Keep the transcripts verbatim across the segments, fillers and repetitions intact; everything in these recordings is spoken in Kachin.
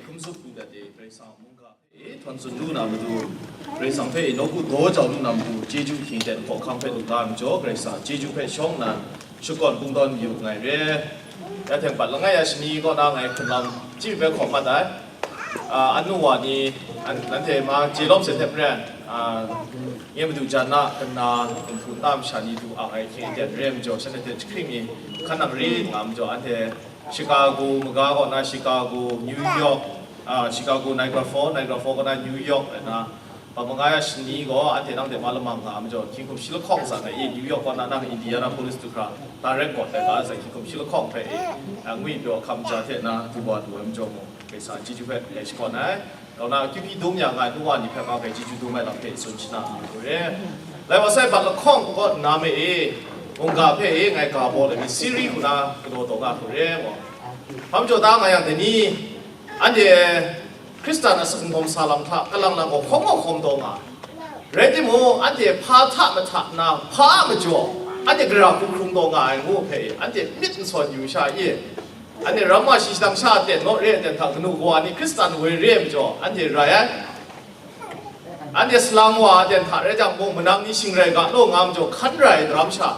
Hkum tsup lu dat e, Karai Kasang mungga hpe e htawn tsun lu na matu, Karai Kasang hpe e nawku daw jau lu na matu, chyeju hkying ten hkawhkam hpe lu ga ai majaw, Karai Kasang chyeju hpe shawng nnan, shakawn kungdawn mayu nngai re. Ya hte bat langai ya shani kaw na ngai hkrun lam chyi hpe hkawm mat ai. A, anu wa ni, an, nanhte ma chye lawm se hte maren, a, nye madu jan na, kana, nhpu nta masha ni du ang ai hkying ten re ai majaw, shanhte hte jahkring mi hkan nang rit nga majaw, anhte Chicago maga kaw na Chicago, New York, a, Chicago Niagara Falls, Niagara Falls kaw na New York, rai na, hpa manga ya shani gaw, anhte nang hte ma lamang nga ai majaw, hkying hkum shi lahkawng tsan ai, e, New York kaw na nang Indianapolis du hkra, direct kaw tai ga ai, hkying hkum shi lahkawng hpe, e, a, ngwi pyaw hkam ja hte na du wa lu ai majaw mung, Karai Kasang chyeju hpe ngai shakawn ai. Kaw na, akyu hpyi dum ya nga ai nu wa ni hpe nga hpe chyeju dum ai lam hpe tsun shana lu re. Lai wa sai bat lahkawng kaw nna me e, mungga hpe e ngai ga baw ai mi siri hku na galaw taw nga hku re, gaw. Hpa majaw ta nga yang, dai ni, anhte Hkristan a sakhumhkawm sa lam hta kalang lang gaw hkawm gaw hkawm taw nga ai. Rai timung, anhte hpa hta mahta nna, hpa a majaw, anhte gara hku hkrung taw nga ai ngu hpe e, anhte myit n sawn yu sha i? Anhte ramma shi shadang sha aten naw re ai aten hta kanu kawa ni Hkristan woi re ai majaw, anhte rai ai. Anhte salang wa aten hta rai jang mung, manang ni shing rai ga law nga majaw hkan rai ai daram sha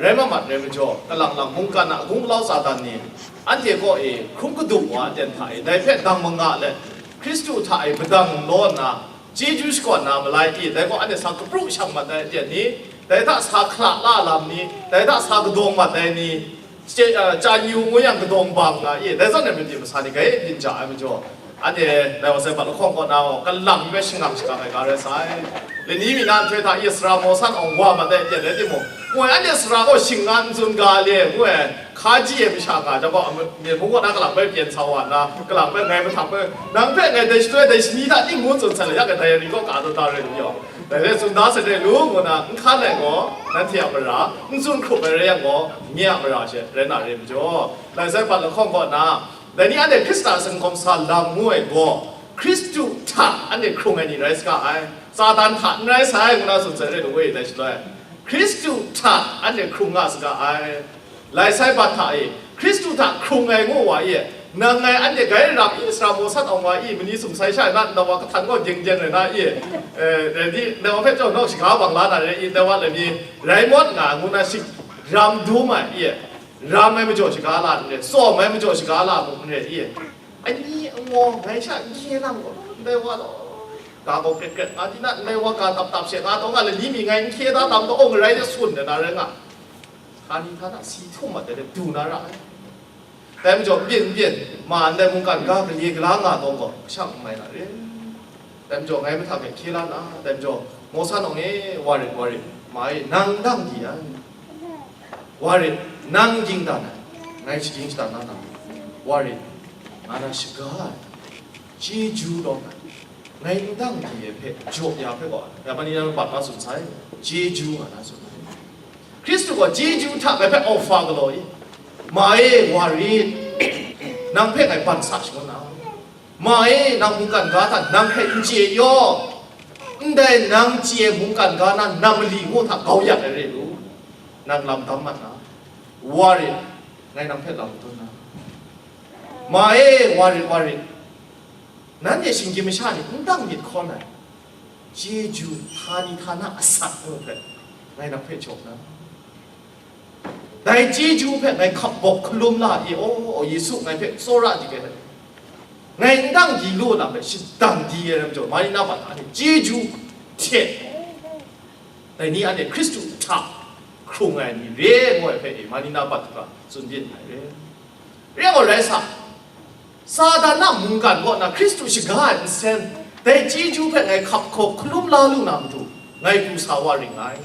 rai mamat rai majaw, kalang lang mungkan a agung alau Satan ni anhte kaw e hkrum kadum wa aten hta e, dai hpe dang manga let, Hkristu hta e madang law nna, chyeju shakawn na malai e, dai gaw anhte sa kapru shang mat ai aten ni, dai hta sa hkala la lam ni, dai hta sa kadawng mat ai ni, Chye, a, chyan yu ngu yang kadawng bang nga i, dai zawn e mabyin masa ni grai byin ja ai majaw, anhte dai wa sai bat lahkawng kaw na gaw, kalang mi bai shangang shakang ai ga rai sai. Lani mi na nhtoi hta i sara maw san awng wa mat ai aten rai timung, ngu ai, anhte sara gaw shing nga n tsun ga le, ngu ai, hkaji ai masha nga jang gaw, myen mung kaw na kalang bai pyen sa wa nna, kalang bai ngai mahtang bai, nang hpe ngai dai shaloi dai shani hta ning ngu tsun sai la, ya ga dai ri kaw ka taw da rai lu yaw. Dai hte tsun da sai re lu, ngu na n hkan ai gaw, nanhte a mara, n tsun hkrup ai rai yang gaw, nye a mara she rai na re majaw, lai sai bat lahkawng kaw na, dai ni anhte Hkristan a sakhumhkawm sa lam ngu ai gaw, Hkristu hta anhte hkrung ai ni rai saga ai, Satan hta n rai sai, ngu na tsun sai re lu e, dai shaloi, Hkristu hta anhte hkrung nga saga ai. Lai sai bat hta e, Hkristu hta hkrung ai ngu wa e, nang ngai anhte grai ram i sara maw san awng wa i, mani sum sai sha na, ndai wa kahtan gaw ding ding rai na i, e, dai ni, ndai wa hpe chyawm nawk shaga bang la na re i, ndai wa lani rai mawt nga ngu na shing ram dum ai i, ram ai majaw shaga la n re, tsawm ai majaw shaga la mung n re i, ani angaw ngai sha n hkye lang gaw, ndai wa law, ga gaw kret kret nga di na, ndai wa ga tap tap she nga taw nga, lani mi ngai n hkye da tam taw, awng rai de sun de na rai nga. Hkani hkana si htum mat ai hte du na ra ai. Dai majaw, byin byin, ma ndai mungkan ga gale gala nga taw gaw, shang n mai na re. Dai majaw, ngai mahta hpe hkye la na, dai majaw, Mawsan awng e, wa rit, wa rit, ma e, nang dang di ai. Wa rit, nang ging dan ai, ngai shaging shadan na na, wa rit, nga na shaga ai. Chyeju lawm ai. Ngai n dang di ai hpe jaw ya hpe gaw, ya ma ni na bat na tsun sai, chyeju nga na tsun ai. Hkristu gaw chyeju hta ngai hpe awfa galaw i, ma e, wa rit, nang hpe ngai ban sa shangun na, ma e, nang mungkan ga hta nang hpe n chye yaw, ndai nang chye mungkan ga na nam mali ngu hta kau yak ai re lu, nang lam dam mat na, wa rit, ngai nang hpe lam dun na, ma e, wa rit, wa rit, nanhte shinggyim masha ni n dang myit hkawn ai chyeju htani htana asak ngu hpe ngai nang hpe jaw na, dai chyeju hpe ngai hkap bawk hkalum la i, aw, Yesu ngai hpe tsawra di ai hte, ngai n dang di lu na hpe shadang di ai rai majaw, Marina bat hta ni chyeju hte dai ni anhte Hkristu hta hkrung ai ni re ngu ai hpe e, Marina bat hta tsun byin ai re. Re gaw rai sa, Satan a mungkan kaw na Hkristu shaga ai nsen, dai chyeju hpe ngai hkap hkaw hkalum la lu na matu, ngai pru sa wa ring ngai.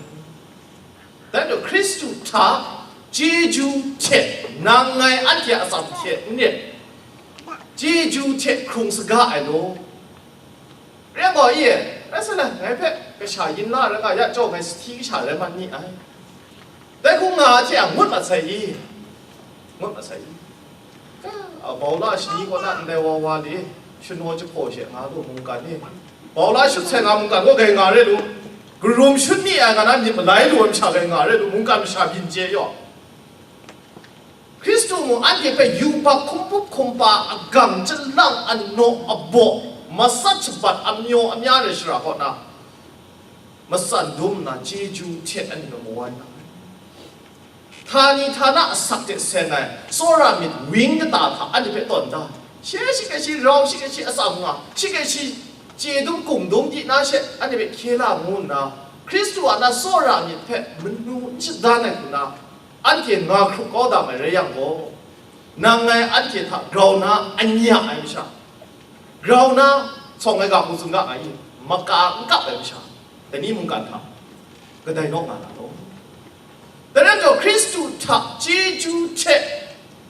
Dai majaw Hkristu hta chyeju hte nang ngai anhte a atsam hte n rit, chyeju hte hkrung saga ai law. Rai gaw, i, rai sa le, ngai hpe kasha yin la rai nga, ya jaw ngai sahti kasha rai mat ni ai. Dai hkung nga hte a ngut mat sai i, ngut mat sai i. Ka, a, Paula shani kaw na ndai wa wa li, shanaw jahpaw she nga lu mungkan ni, Paula shut sai nga mungkan gaw grai nga re lu, karum shut ni ai nga na myit malai lu ai masha grai nga re lu, mungkan masha byin chye yaw. Hkristu mung anhte hpe yubak hkungpup hkumpa, agang, chyalang, anaw, abaw, masat shabat, amyaw amya ai shara kaw na, matsan dum nna chyeju hte anhte mung wai na ai. Htani htana asak hte seng ai tsawra myit wang kata hta anhte hpe tawn da. Shi shi hkrai shi rau, shi hkrai shi atsam nga, shi hkrai shi chye dum gung dum di na she anhte hpe hkye la ngu nna, Hkristu a na tsawra myit hpe manu n shadan ai hku na, anhte nga hkrup kau da mai rai yang gaw, nang ngai anhte hta grau na anya ai masha, grau na sawng ai ga hku tsun ga nga i, maka n kap ai masha, dai ni mungkan hta kadai naw nga na law? Dai rai majaw, Hkristu hta chyeju hte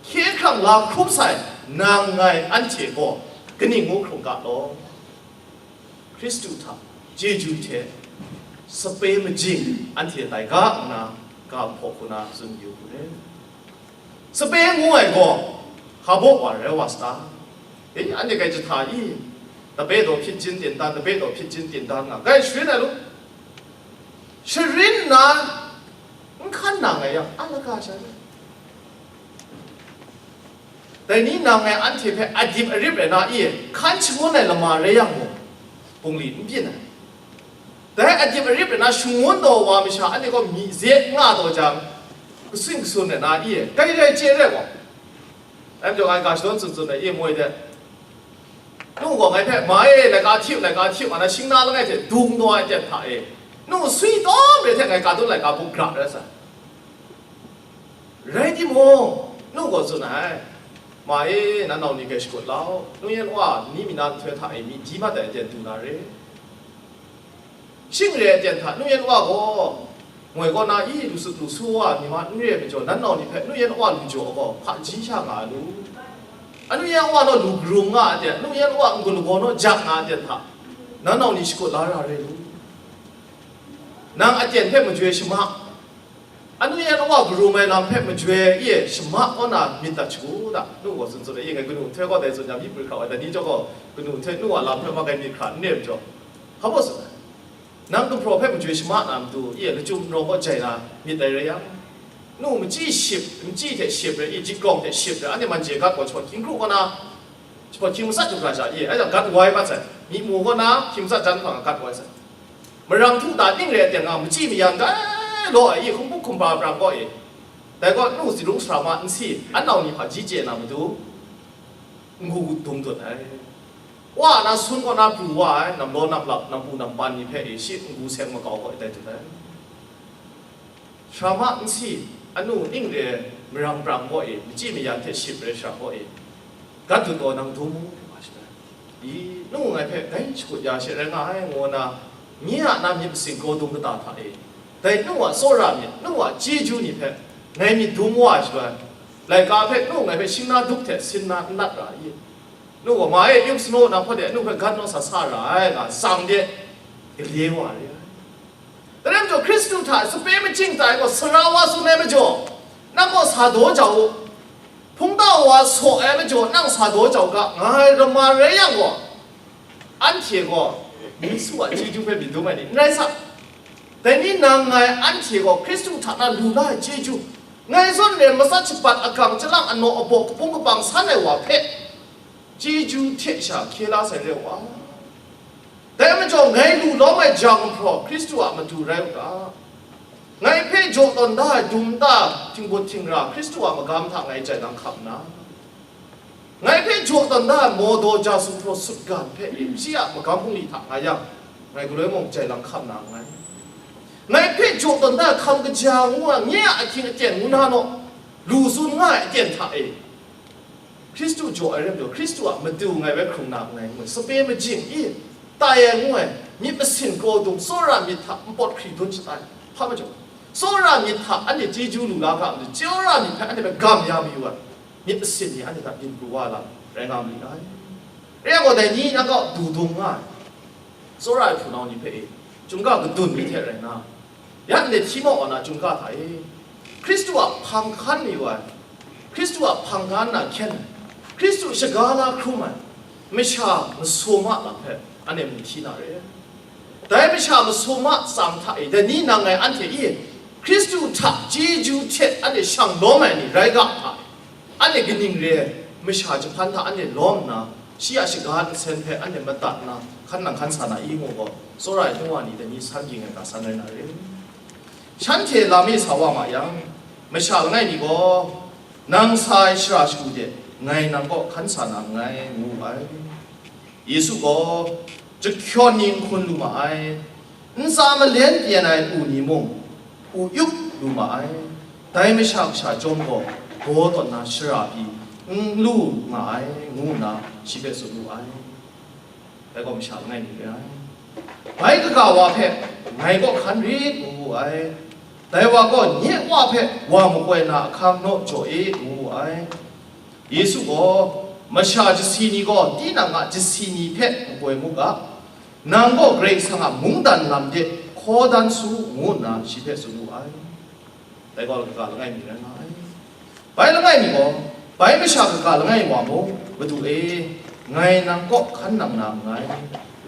hkye hkrang la hkrum sai nang ngai anhte gaw kaning ngu hkrum ga law? Hkristu hta chyeju hte sape majing anhte tai ga nna, ga hpaw hku na tsun yu hku re. Sape ngu ai gaw hka baw wa rai wa sa ta? E, anhte grai jahta i, tape daw hpyit jin tindan, tape daw hpyit jin tindan nga, grai sharin ai lu. Sharin nna n hkan na ngai yang, a laka sha ni? Dai ni nang ngai anhte hpe adip arip rai na i, hkan shangun ai lama rai yang mung, bungli n byin ai. Dai adip arip rai na shangun taw wa masha anhte gaw myi ze nga taw jang, kasin kasun rai na i, grai rai chye rai gaw, dai majaw ngai ga shadawn tsun tsun ai i moi de, nu gaw ngai hpe, "Ma e, laika hti u, laika hti u," nga na, shing na langai hte dung taw ai aten hta e, nu swi tawm re hte ngai ka dun laika buk gra rai sai. Rai timung, nu gaw tsun ai, "Ma e, nan nau ni grai shakut lau, nu yan wa ni mi na nhtoi hta e myi di mat ai aten du na re." Shing re ai aten hta nu yan wa gaw, ngoi kaw na i lu sut lu su wa ni ma n re ai majaw, nan nau ni hpe nu yan wa lu jaw gaw, hpaji sha nga ai lu. Anu yan wa naw lu karum nga ai aten, anu yan wa n-gun lagaw naw jak nga ai aten hta, nan nau ni shakut la ra re lu. Nang aten hpe majoi shama, anu yan wa karum ai lam hpe majoi e shama kaw na myit dat shagu da, nu gaw tsun tsun ai, ngai kanu nhtoi gaw dai tsun yang, myi pru hkrau ai, dai ni chyawm gaw kanu nhtoi nu a lam hpe ma gai myit hkra n re ai majaw, hpa baw tsun ai. Nang gumhpraw hpe majoi shama na matu, i lachyum rawng kaw jai na myit dai rai yang, nu machyi ship, machyi hte ship rai i, jikrawng hte ship rai, anhte man je gat gaw, jahpawt hkying kru kaw na, jahpawt hkying matsat du hkra sha i, aja gat wai mat sai, myi mu kaw na hkying matsat jan hkra gat wai sai. Marang htu ta ning rai ai teng nga, machyi mayan dai law ai i, hkungpup hkumba prang kaw i, dai gaw nu tsingrung sara ma nsi, an nau ni hpaji chye na matu, n-gu dung dun ai. Wa na sun kaw na pru wa ai, namlaw namlap, nampu nampan ni hpe e shi n-gu seng makau kaw e tai dun ai. Sara ma nsi, anu ning re, marang prang kaw e, machyi mayan hte ship rai shara kaw e, gat dut gaw nang dum u, nga shi ai. I, nu ngai hpe dai shakut ya she rai nga ai, ngu na, nye a na myit masin kraw dung kata hta e, dai nu a tsawra myit, nu a chyeju ni hpe ngai myit dum wa ai shaloi, laika hpe nu ngai hpe shing na dup hte sin na n lat ra i? Nu gaw, "Ma e, yup sanu na hpawt de, anu hpe gat naw sa sa ra ai," nga tsang de, gale wa re ai. Dai rai majaw, Hkristu hta sape majing tai gaw, sara wa tsun ai majaw, nang gaw sa daw jau u, hpungtau wa saw ai majaw, nang sa daw jau ga, nga ai rama rai yang gaw, anhte gaw Yesu a chyeju hpe myit dum ai ni n rai sa. Dai ni nang ngai anhte gaw Hkristu hta na lu la ai chyeju, ngai zawn re matsat shabat, agang, chyalang, anaw, abaw, kapung kapang san ai wa hpe, chyeju hte sha hkye la sai re wa. Dai majaw, ngai lu lawm ai jang hpraw Hkristu a matu rai u ga. Ngai hpe jaw tawn da ai dum nta, htinggut htingra, Hkristu a magam hta ngai jai lang hkap nna, ngai hpe jaw tawn da ai mawdaw ja sumhpraw sutgan hpe shi a magam bungli hta nga yang, ngai galoi mung jai lang hkap na nngai. Ngai hpe jaw tawn da ai hkam kaja ngu ai, nye a ahkying aten ngu na naw, lu tsun nga ai aten hta e, Hkristu jaw ai rai majaw, Hkristu a matu ngai bai hkrung na nngai ngu ai, sape majing i, tai ai ngu ai, myit masin kraw dung, tsawra myit hta npawt hkri dun shat ai. Hpa majaw, tsawra myit hta anhte chyeju lu la ga matu, tsawra myit hpe anhte hpe gam ya mayu ai, myit masin ni anhte hta byin pru wa ai lam rai nga ma li ai. Rai yang gaw, dai ni nang kaw du dung nga ai, tsawra ai hpunau ni hpe e, chyum ga kadun mi hte rai nna, ya nle hti maw wa na chyum ga hta e, Hkristu a hpang hkan mayu ai, Hkristu a hpang hkan na hkyen ai, Hkristu shaga la hkrum ai, masha masum a lam hpe anhte mu hti na re. Dai masha masum a tsang hta e, dai ni nang ngai anhte e, Hkristu hta chyeju hte anhte shang lawm ai ni rai ga hta e, Anhte kaning re ai, masha jahpan hta anhte lawm nna, shi a shaga nsen hpe anhte madat nna, hkan nang hkan sa na i ngu gaw, tsawra ai hpung wa ni dai ni san ging ai ga san rai na re. Shanhte lam e sa wa ma yang, masha langai mi gaw, nang sa ai shara shagu de, ngai nang kaw hkan sa na nngai, ngu wu ai. Yesu gaw, jahkyawn ni n hkun lu ma ai, ntsa malen pyen ai u ni mung, u yup lu ma ai, dai masha kasha chyawm gaw, baw tawn na shara pyi n lu nga ai, ngu nna shi hpe tsun wu ai. Dai gaw masha langai mi re ai. Bai kaga wa hpe, ngai kaw hkan rit, ngu wu ai. Dai wa gaw nye Wa hpe wa makoi na ahkang naw jaw e, ngu wu ai. Yesu gaw, masha jasi ni gaw tinang a jasi ni hpe makoi mu ga, nang gaw Karai Kasang a mungdan lam de hkaw dan su, ngu nna shi hpe tsun wu ai. Dai gaw kaga langai mi rai nga ai. Bai langai mi gaw, bai masha kaga langai wa mung, Madu e, ngai nang kaw hkan nang na nngai,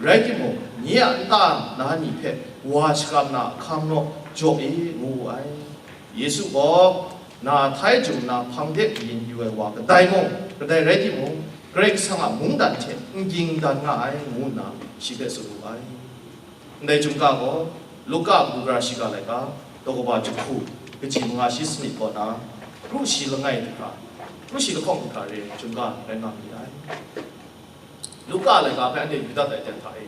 rai timung, nye a nta na ni hpe wa shakram na ahkang naw jaw e, ngu wu ai. Yesu gaw, na htai jum na hpang de kayin yu ai wa kadai mung, kadai rai timung, Karai Kasang a mungdan hte n ging dan nga ai, ngu nna shi hpe tsun wu ai. Ndai chyum ga gaw, Luka kabu gara shiga laika, daw kaba jahku, kaji manga shi sanit kaw na, kru shi langai hkra, kru shi lahkawng hkra re ai chyum ga rai nga mi ai. Luka laika hpe anhte yu dat ai ten hta e,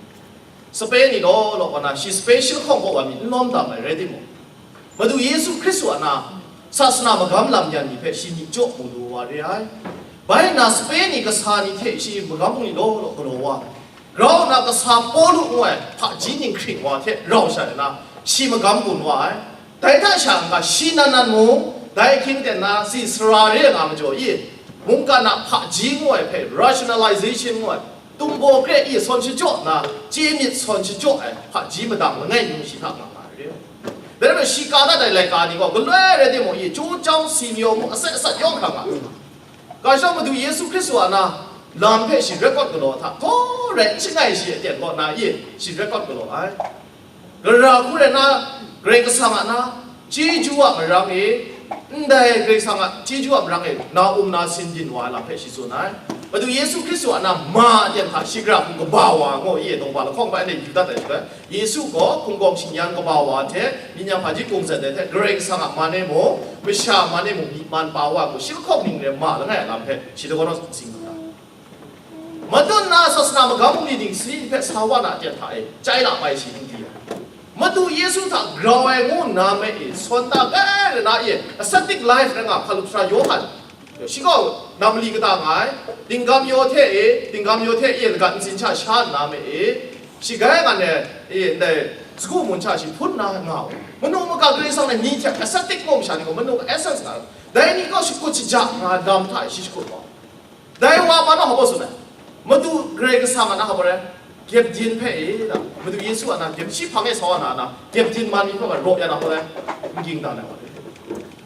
sape ni law law kaw na, shi sape shi lahkawng kaw wa mi n lawm dam ai rai timung, Madu Yesu Hkristu a na, sasana magam lam yan ni hpe shi myi jaw mu lu wa re ai. Bai nna sape ni kasa ni hte shi magam bungli law law galaw wa, grau nna kasa Pawlu ngu ai hpaji ning hkring wa hte rau sha ai na, shi magam gun wa ai. Dai hta sha n-ga, shi nan nan mung, dai ahkying ten na tsi sara re nga majaw i, mungkan a hpaji ngu ai hpe rationalization ngu ai, tumbaw kre i sawn shajaw nna, chye myit sawn shajaw ai hpaji madang langai mi shi hta nga nga ai re. Dai rai, shi ka dat ai laika ni gaw galoi rai timung i, chyu chyawm si mayaw mu atsat atsat yawng hkra nga ai. Ga shawng Madu Yesu Hkristu a na lam hpe shi record galaw hta, htaw rai n shangai shi aten kaw na i, shi record galaw ai. Gara hku rai nna, Karai Kasang a na, chyeju a marang e, ndai Karai Kasang a chyeju a marang e, na um na sin byin wa ai lam hpe shi tsun ai. Madu Yesu Hkristu a na ma aten hta shi gara hku kaba wa ngu i, daw kaba lahkawng hpe anhte yu dat ai shaloi, Yesu gaw hpung gawm shingyan kaba wa hte, myit nyam hpaji kungzet ai hte, Karai Kasang a man e mung, masha man e mung, myi man pa wa ai hku, shi lahkawng ning re ma langai a lam hpe, shi lagaw naw sing nga ai. Matut na sasana magam bungli ningsi hpe sa wa na aten hta e, chyai la bai shi n di ai. Madu Yesu hta grau ai ngu nna me e, sawn da bai rai na e, ascetic life rai nga, hpalup sara Yawhan, shi gaw nam mali kata nga ai, Tinggam Yaw hte e, Tinggam Yaw hte e lagat ntsin hta sha nna me e, shi gai ngan e, e, ndai sagu mun hta shi hpun na nga u. Manu maka Karai Kasang ni hte ascetic ngu masha ni gaw manu essence nga ai. Dai ni gaw shakut shaja nga ai lam hta e shi shakut wa. Dai wa hpa na hpa tsun ai? Madu Karai Kasang a na hpa rai? Gyepdin hpe e na, Madu Yesu a na, gyep shi hpang e sa wa na, na, gyepdin man ni hpe raw ya na hpa rai? N ging dan ai wa.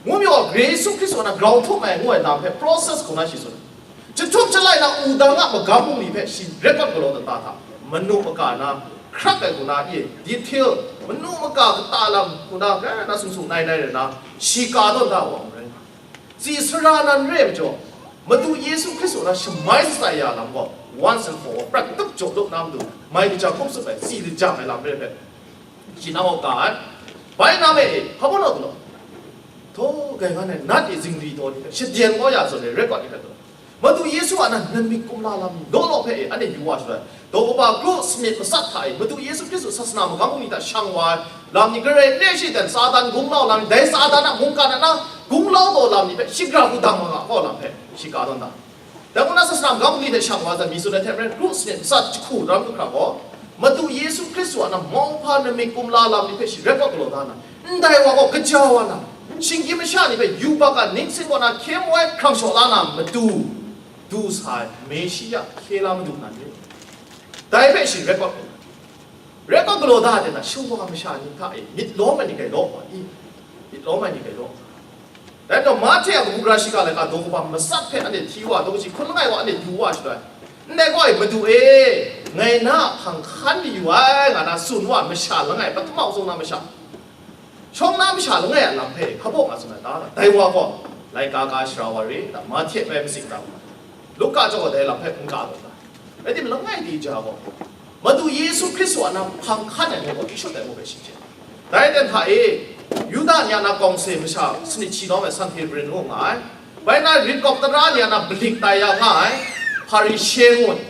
Ngu mi gaw, Yesu Hkristu a na grau htum ai ngu ai lam hpe process hku na shi tsun ai. Jahtum jalai na wudang a magam bungli hpe shi record galaw dat ta hta, manu maka na, hkrak ai hku na, e, detail, manu maka kata lam hku na, grai na sung sung nai nai rai na, shi ka tawn da wa mu rai. Tsi sara nan re ai majaw, Madu Yesu Hkristu na shamai shatsai ya lam gaw, once and for all, prat tup jaw lup na matu, mai kaja hkum tsup ai, tsi lajang ai lam re ai hpe, shi na gaw ka ai. Bai na me e, hpa baw naw galaw? Htaw, gai nga ai nat e zingri taw ni hpe, shaden kau ya zawn ai record ni hpe galaw. Madu Yesu a nan, nan myit kumla lam ni, law law hpe e, anhte yu wa shaloi, daw kaba kru sanit matsat hta e, Madu Yesu Hkristu sasana magam bungli hta shang wa ai lam ni, Karai n re shi ten, Satan gunglau lam ni, dai Satan a mungkan a na gunglau taw lam ni hpe, shi gara hku dang ma nga hkaw lam hpe, shi ka tawn da. Dai mung na sasana magam bungli hte shang wa ai zawn, mi tsun ai hte maren, kru sanit matsat jahku daram lu hkra gaw, Madu Yesu Hkristu a na mauhpa namyit kumla lam ni hpe shi rai kawt galaw da na, ndai wa gaw kaja wa na, shinggyim masha ni hpe yubak a ningsin kaw na hkye mu ai hkrang shaw la na matu, du sa ai Meshiya hkye la madu nan re. Dai hpe shi rai kawt galaw. Rai kawt galaw da de na, shawa masha ni hta e myit lawm ai ni gai law ma i? Myit lawm ai ni gai law. Dai majaw, Mahte a kabu gara shiga laika daw kaba matsat hpe anhte hti wa, daw kaji hkun langai wa anhte yu wa shaloi, ndai gaw, "Madu e, ngai na a hpang hkan mayu ai," nga na tsun wa ai masha langai, Patma zawn na masha, shawng na masha langai a lam hpe hpa baw nga tsun ai ta? Dai wa gaw, Laika ka sara wa re, da, Mahte bai matsing ta, Luka chyawm gaw dai lam hpe n ka tawn ta. Rai timung, langai di ja gaw, Madu Yesu Hkristu a na hpang hkan ai ngu gaw, n shut ai ngu hpe shi hte. Dai ten hta e, Yuda ni a na kawngse masha sanit shi nawng ai Sanhedrin ngu nga ai, bai na rit kawp tara ni a na balik tai ya nga ai Hparishe ngu ai,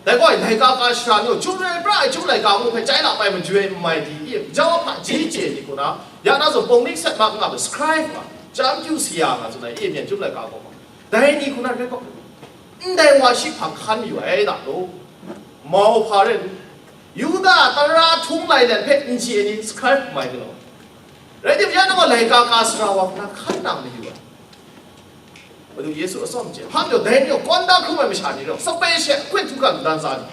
dai gaw, laika ka sara ni gaw, chyum rai pra ai chyum laika ngu hpe chyai lap ai majoi n mai di, i jau ahpa ji chye ni hku na, ya na zawn pawng ning set mak nga ai scribe ma, chyam kyu saya nga tsun ai, i myen chyum laika gaw ma, dai ni hku na rai gaw, ndai wa shi hpang hkan mayu ai da law, mau hpa rai lu, Yuda tara htung lai let hpe n chye ai ni scribe mai galaw, rai timung, ya na gaw laika ka sara wa hku na hkan nang mayu ai. Madu Yesu a tsawm chye, hpa majaw dai ni gaw kawn da hkrum ai masha ni rau, sape she ahkun htugan dan sa ni.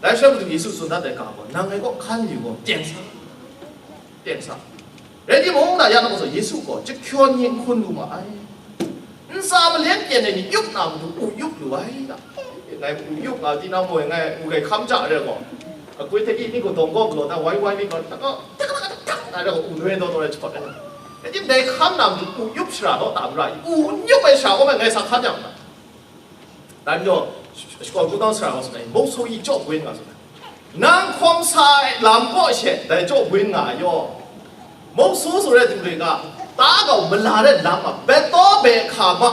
Dai shaloi Madu Yesu tsun dat ai ga gaw, nang ngai kaw hkan yu gaw, teng sa, teng sa. Rai timung, na ya na gaw, Yesu gaw jahkyawn ni n hkun lu ma ai. Ntsa malen pyen ai ni yup na matu u yup lu ai da. Ngai u yup nga, tinang moi ngai u gai hkam ja re gaw, akwi hte i ni gaw dawng gaw galaw na, wai wai mi gaw, tak tak tak tak tak, ngai gaw u noi daw daw rai jahpawt ai. Rai tim, dai hkam na matu u yup shara daw ta mara i, u n yup ai shara gaw ngai sa hkan yang na. Dai majaw, shakawn kungdawn sara gaw tsun ai, mawk so i jaw bwin nga tsun ai. Nang hkawm sa ai lam kaw she dai jaw bwin nga ai yaw. Mawk so tsun ai du ring a, ta gau mala ai lam a, bai taw bai hka ma,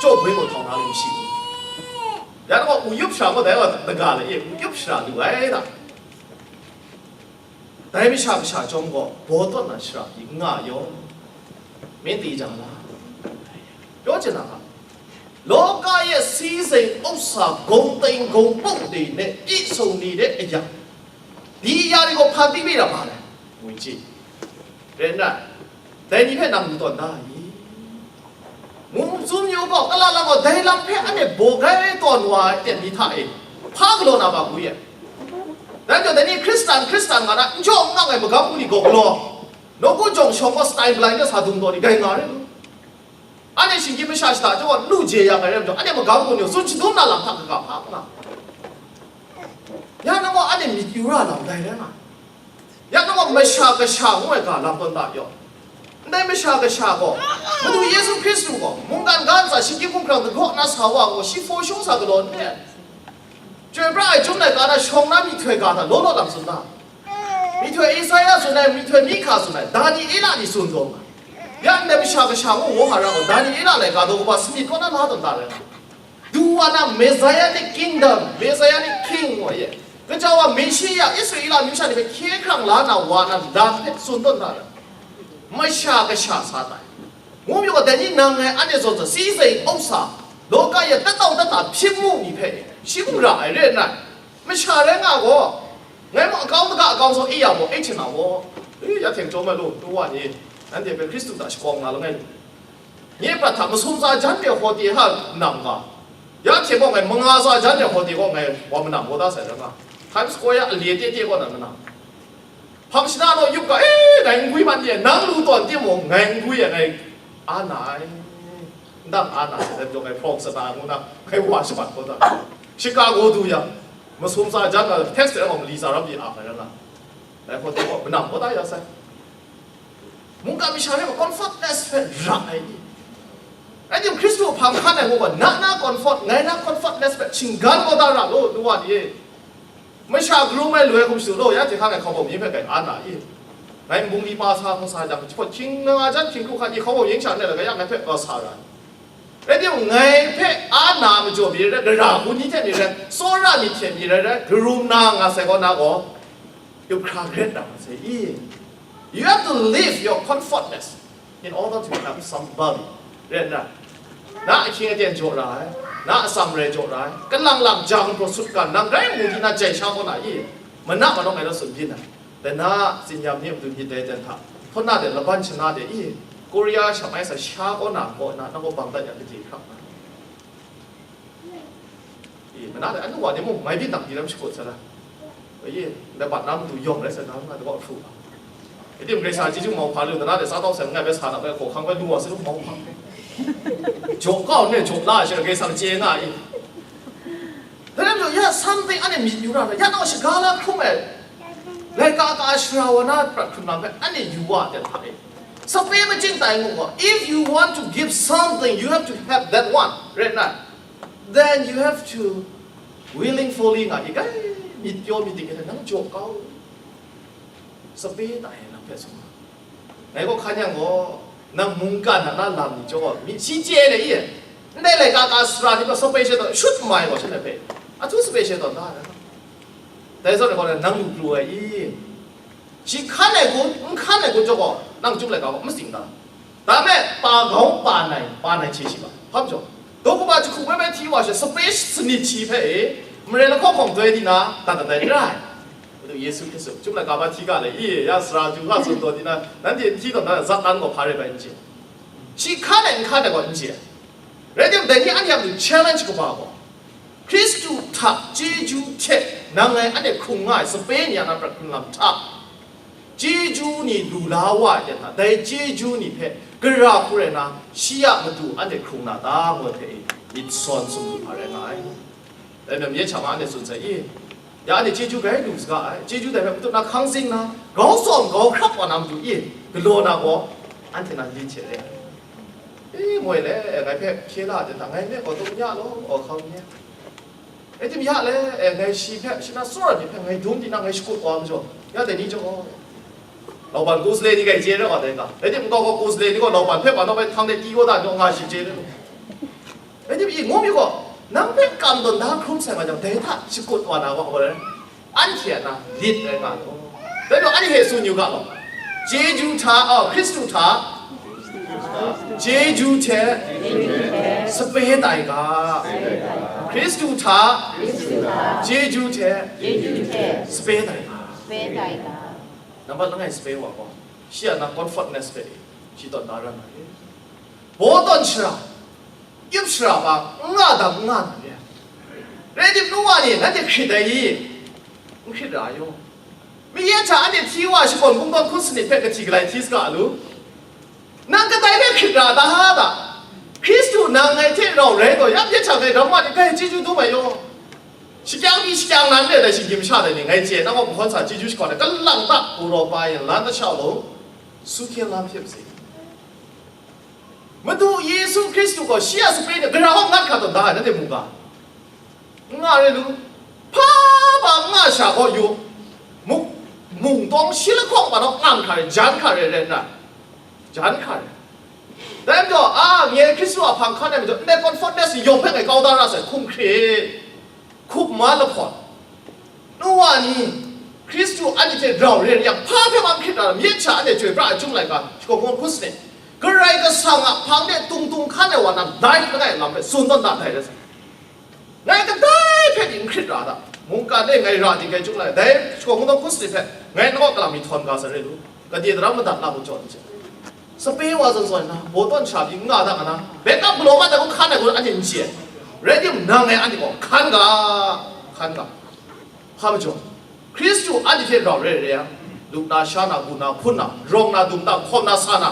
jaw bwin gaw htau na lu shi. Ya gaw, u yup shara gaw dai gaw daga le e, u yup shara lu ai da. Dai masha kasha chyawm gaw, baw tawn na shara pyi n nga ai yaw. Myit di jang la, pyaw chye na hka, Lawka e si zaing up sa gawng teng gawng pawng de ne, i sung ni de a yang, di ya ni gaw hpan byi byi na ma ai, ngu n chye. Rai nna, dai ni hpe nang n tawn da i? Mungtsun yu gaw, kala lam gaw, dai lam hpe anhte baw gai tawn wa ai ten ni hta e, hpa galaw na ba ngu ye? Dai majaw, dai ni Hkristan, Hkristan nga na, n jaw n mang ai magam hku ni gaw galaw, nawku jawng shawng gaw, style malai de sa dung taw ni gai nga re lu. Anhte shinggyim masha shada chyawm gaw, n lu je ya ai rai majaw, anhte magam hku ni gaw, tsun shadum na lam hta kaga hpa nga. Ya na gaw, anhte myit yu ra lam dai rai nga. Ya na gaw, masha kasha ngu ai ga lam tawn da yaw. Ndai masha kasha gaw, Madu Yesu Hkristu gaw, mungkan ga ntsa shinggyim hkumhkrang dagaw na sa wa gaw, shi hpaw shung sa galaw n re ai. Chyoi pra ai chyum laika na shawng na myihtoi ga hta law law lam tsun da. Myihtoi Isaya tsun ai, myihtoi Mihka tsun ai, Daniela ni tsun taw nga. Ya ndai masha kasha ngu Wohara gaw, Daniela laika daw kaba sanit kaw na la tawn da rai nga. Duwa na Messianic Kingdom, Messianic King wa ye, kaja wa Meshiya Israela amyu sha ni hpe hkye hkrang la na wa na lam hpe tsun tawn da ai. Masha kasha sa tai. Ngu majaw, dai ni nang ngai anhte zawn zawn, si zaing up sa, lawka ya tatau tata hpyi mu ni hpe, shim ra ai re nna, masha rai nga gaw, ngai mung akau daga akau zaw e ya gaw, e hte na gaw, e, ya hte chyawm ai lu, nu wa ni, nanhte hpe Hkristu hta shakawng na langai lu. Nye prat hta masum tsa jan de hkawte ha nam ga, ya hte gaw ngai manga tsa jan de hkawte gaw ngai wa manam gaw da sai rai nga, Times Square ale te te kaw na manam. Hpang shana naw yup ga, e, ngai n gwi man de, nang lu tawn timung, ngai n gwi ai, ngai a na ai. Ndang a na ai, dai majaw ngai hprawng sana ngu na, ngai wa shabat kau da. Chicago du yang, masum tsa jan na, tax de mali tsa ram di a, ngai ran na. Dai hkawte gaw, manam kau da ya sai. Mungkan masha rai gaw, comfortless hpe ra ai ni. Rai timung, Hkristu hpang hkan ai ngu gaw, na na comfort, ngai na comfortless hpe shinggan kau da ra law, nu wa ni e. Masha karum ai loi hkum shadu law, ya hte hkang ai hkabawm yin hpe grai an na i? Ngai nbung li pa sa hkawm sa jang, jahpawt hkying nga jan hkying hkru hkan i hkabawm yin sha nna, gaya ngai hpe kau sa ra. Rai timung, ngai hpe an na majaw mi rai rai, gara hku ni hte mi rai rai, tsawra myit hte mi rai rai, karum na nga sai kaw na gaw, yup hkra gret na nga sai i? You have to leave your comfortness in order to become somebody. Rai nna, na ahkying aten jaw ra ai, na atsam rai jaw ra ai, kalang lang jang prawsut kan, nang rai ngu di na jai sha kaw na i? Mana manawng ngai na tsun byin ai. Dai na, tsinyam ni a matu myit dai ten hta, htawn na de, laban shana de i? Korea sha mai sa sha kaw na, kaw na, na gaw bang dat yang kaji hkrak na. I, mana de, anu wa ni mung, mai byin dang di lam shakut sa la. Oi, ndai bat na matu yawng rai sa, na nga daw hkru. Iti mung, Kaisa chyeju mau hpa lu, dana de sa tau sai, ngai bai sa na bai, hkawhkang bai lu wa sa lu, mau hpa. Jaw kau ne, jaw la, shi Kaisa chye nga i. Dai lam jaw, ya something anhte myit yu ra, ya nau shaga la hkrum ai. Laika ka shara wa na prat hkrum lam bai, anhte yu wa de hpa e. Sape machin tai ngu gaw, if you want to give something, you have to have that one, rai nna, then you have to willingly nga i, kai myit pyaw myit ding nang jaw kau. Sape tai nang hpe sung nga. Ngai gaw hkan yang gaw, nang mungkan a na lam ni jaw gaw, myit shi chye le i, ndai laika ka sara ni gaw sape she tawn, shut mai gaw shanhte hpe, a htu sape she tawn da na. Dai zawn gaw, nang lu pru ai i, shi hkan ai kun, n hkan ai kun jaw gaw, nang chyum laika gaw, matsing da. Dai hpe, pa gau, pa nai, pa nai hte shi ba. Hpa majaw, daw kaba jahku bai bai hti wa she, sape sanit shi hpe e, mare lahkawng hkawng doi di na, dat dat ai n rai. Madu Yesu Hkristu, chyum laika ba hti ga le, i, ya sara ju ga tsun taw di na, nanhte n hti tawn na, Satan gaw hpa rai bai n chye. Shi hkan ai, n hkan ai gaw n chye. Rai timung, dai ni anhte a matu challenge kaba gaw, Hkristu hta chyeju hte nang ngai anhte hkrung nga ai sape ni a na prat hkrun lam hta, chyeju ni lu la wa ai hta, dai chyeju ni hpe gara hku rai na, shi a matu anhte hkrung na ta, ngu ai hpe e, myit sawn sumlu hpa rai nga ai. Dai majaw, mye hta ma anhte tsun sai i, ya anhte chyeju grai lu saga ai, chyeju dai hpe matut na hkang zing na, grau tsawm grau hkrap wa na matu i, galaw na gaw, anhte na lit hte re ai. E, moi le, ngai hpe hkye la ai hta, ngai me gaw dum ya law, aw hkau ni e. Rai tim ya le, e, ngai shi hpe, shi na tsawra ni hpe ngai dum di na ngai shakut wa majaw, ya dai ni jaw, Laban Kosle ni ngai chye rai wa dai ga. Rai tim nkau gaw Kosle ni gaw Laban hpe wa nau bai htang de ti wa da jaw nga shi chye rai. Rai tim i ngu mi gaw, nang hpe kam tawn da hkrum sai nga jang, dai hta shakut wa na wa gaw rai. Anhte a na lit rai nga law. Dai majaw, anhte hte tsun yu ga law. Chyeju hta, oh, Hkristu hta, chyeju hte sape tai ga. Hkristu hta, chyeju hte sape tai ga. Nambat langai sape wa gaw, shi a na comfortness hpe shi tawn da ra nga ai. Baw tawn shara, yup shara hpa n nga dang n nga na re. Rai tim, nu wa ni, nanhte hkrit ai i? N hkrit ra ai yaw. Myi hta anhte hti wa shakawn kungdawn hkun sanit hpe kahti galai hti saga lu. Nang kadai hpe hkrit ra da da? Hkristu nang ngai hte rau rai taw, ya myi hta ngai ram wa ni, dai chyeju dum ai yaw. Shakyak mi shakyak nan re dai shinggyim sha dai ni ngai chye, nang gaw mahkawn sa chyeju shakawn ai, kalang ta, galaw pa yin, lan ta shau lu, su hkyen lam hpyi ma se. Madu Yesu Hkristu gaw shi a sape ni gara hkawng ngat hkra tawn da ai, nanhte mu ga? N nga re lu. Hpa hpa n nga sha gaw yu. Muk, mungtawng shi lahkawng pa naw ngam hkra re, jan hkra re, rai nna, jan hkra re. Dai majaw, a, nye Hkristu a hpang hkan ai majaw, ndai comfortness ni yawng hpe ngai kau da ra sai, hkum hkrit. Hkup ma lahkawn, nu wa ni, Hkristu anhte hte rau re yang, hpa hpe wa n hkrit na, myi hta anhte chyoi pra ai chyum laika, shakawn kungdawn hkun sanit, Karai Kasang a hpang de tung tung hkan ai wa nan, dai langai lam hpe tsun tawn da ndai rai sai. Ngai kadai hpe ni n hkrit ra da, mungkan e ngai ra di ngai chyum lai, dai shakawn kungdawn hkun sanit hpe ngai nang kaw kalang mi htawn ga sa re lu, gade daram madat na hku jaw n chye. Sape wa zawn zawn na, baw tawn sha pyi n nga da nga na, backup galaw mat ai hku hkan ai hku anhte n chye. Rai timung, nang ngai anhte gaw hkan ga, hkan ga. Hpa majaw, Hkristu anhte hte rau rai rai yang, lup na, sha na, gun na, hpun na, rawng na, dum na, hkawm na, sa na,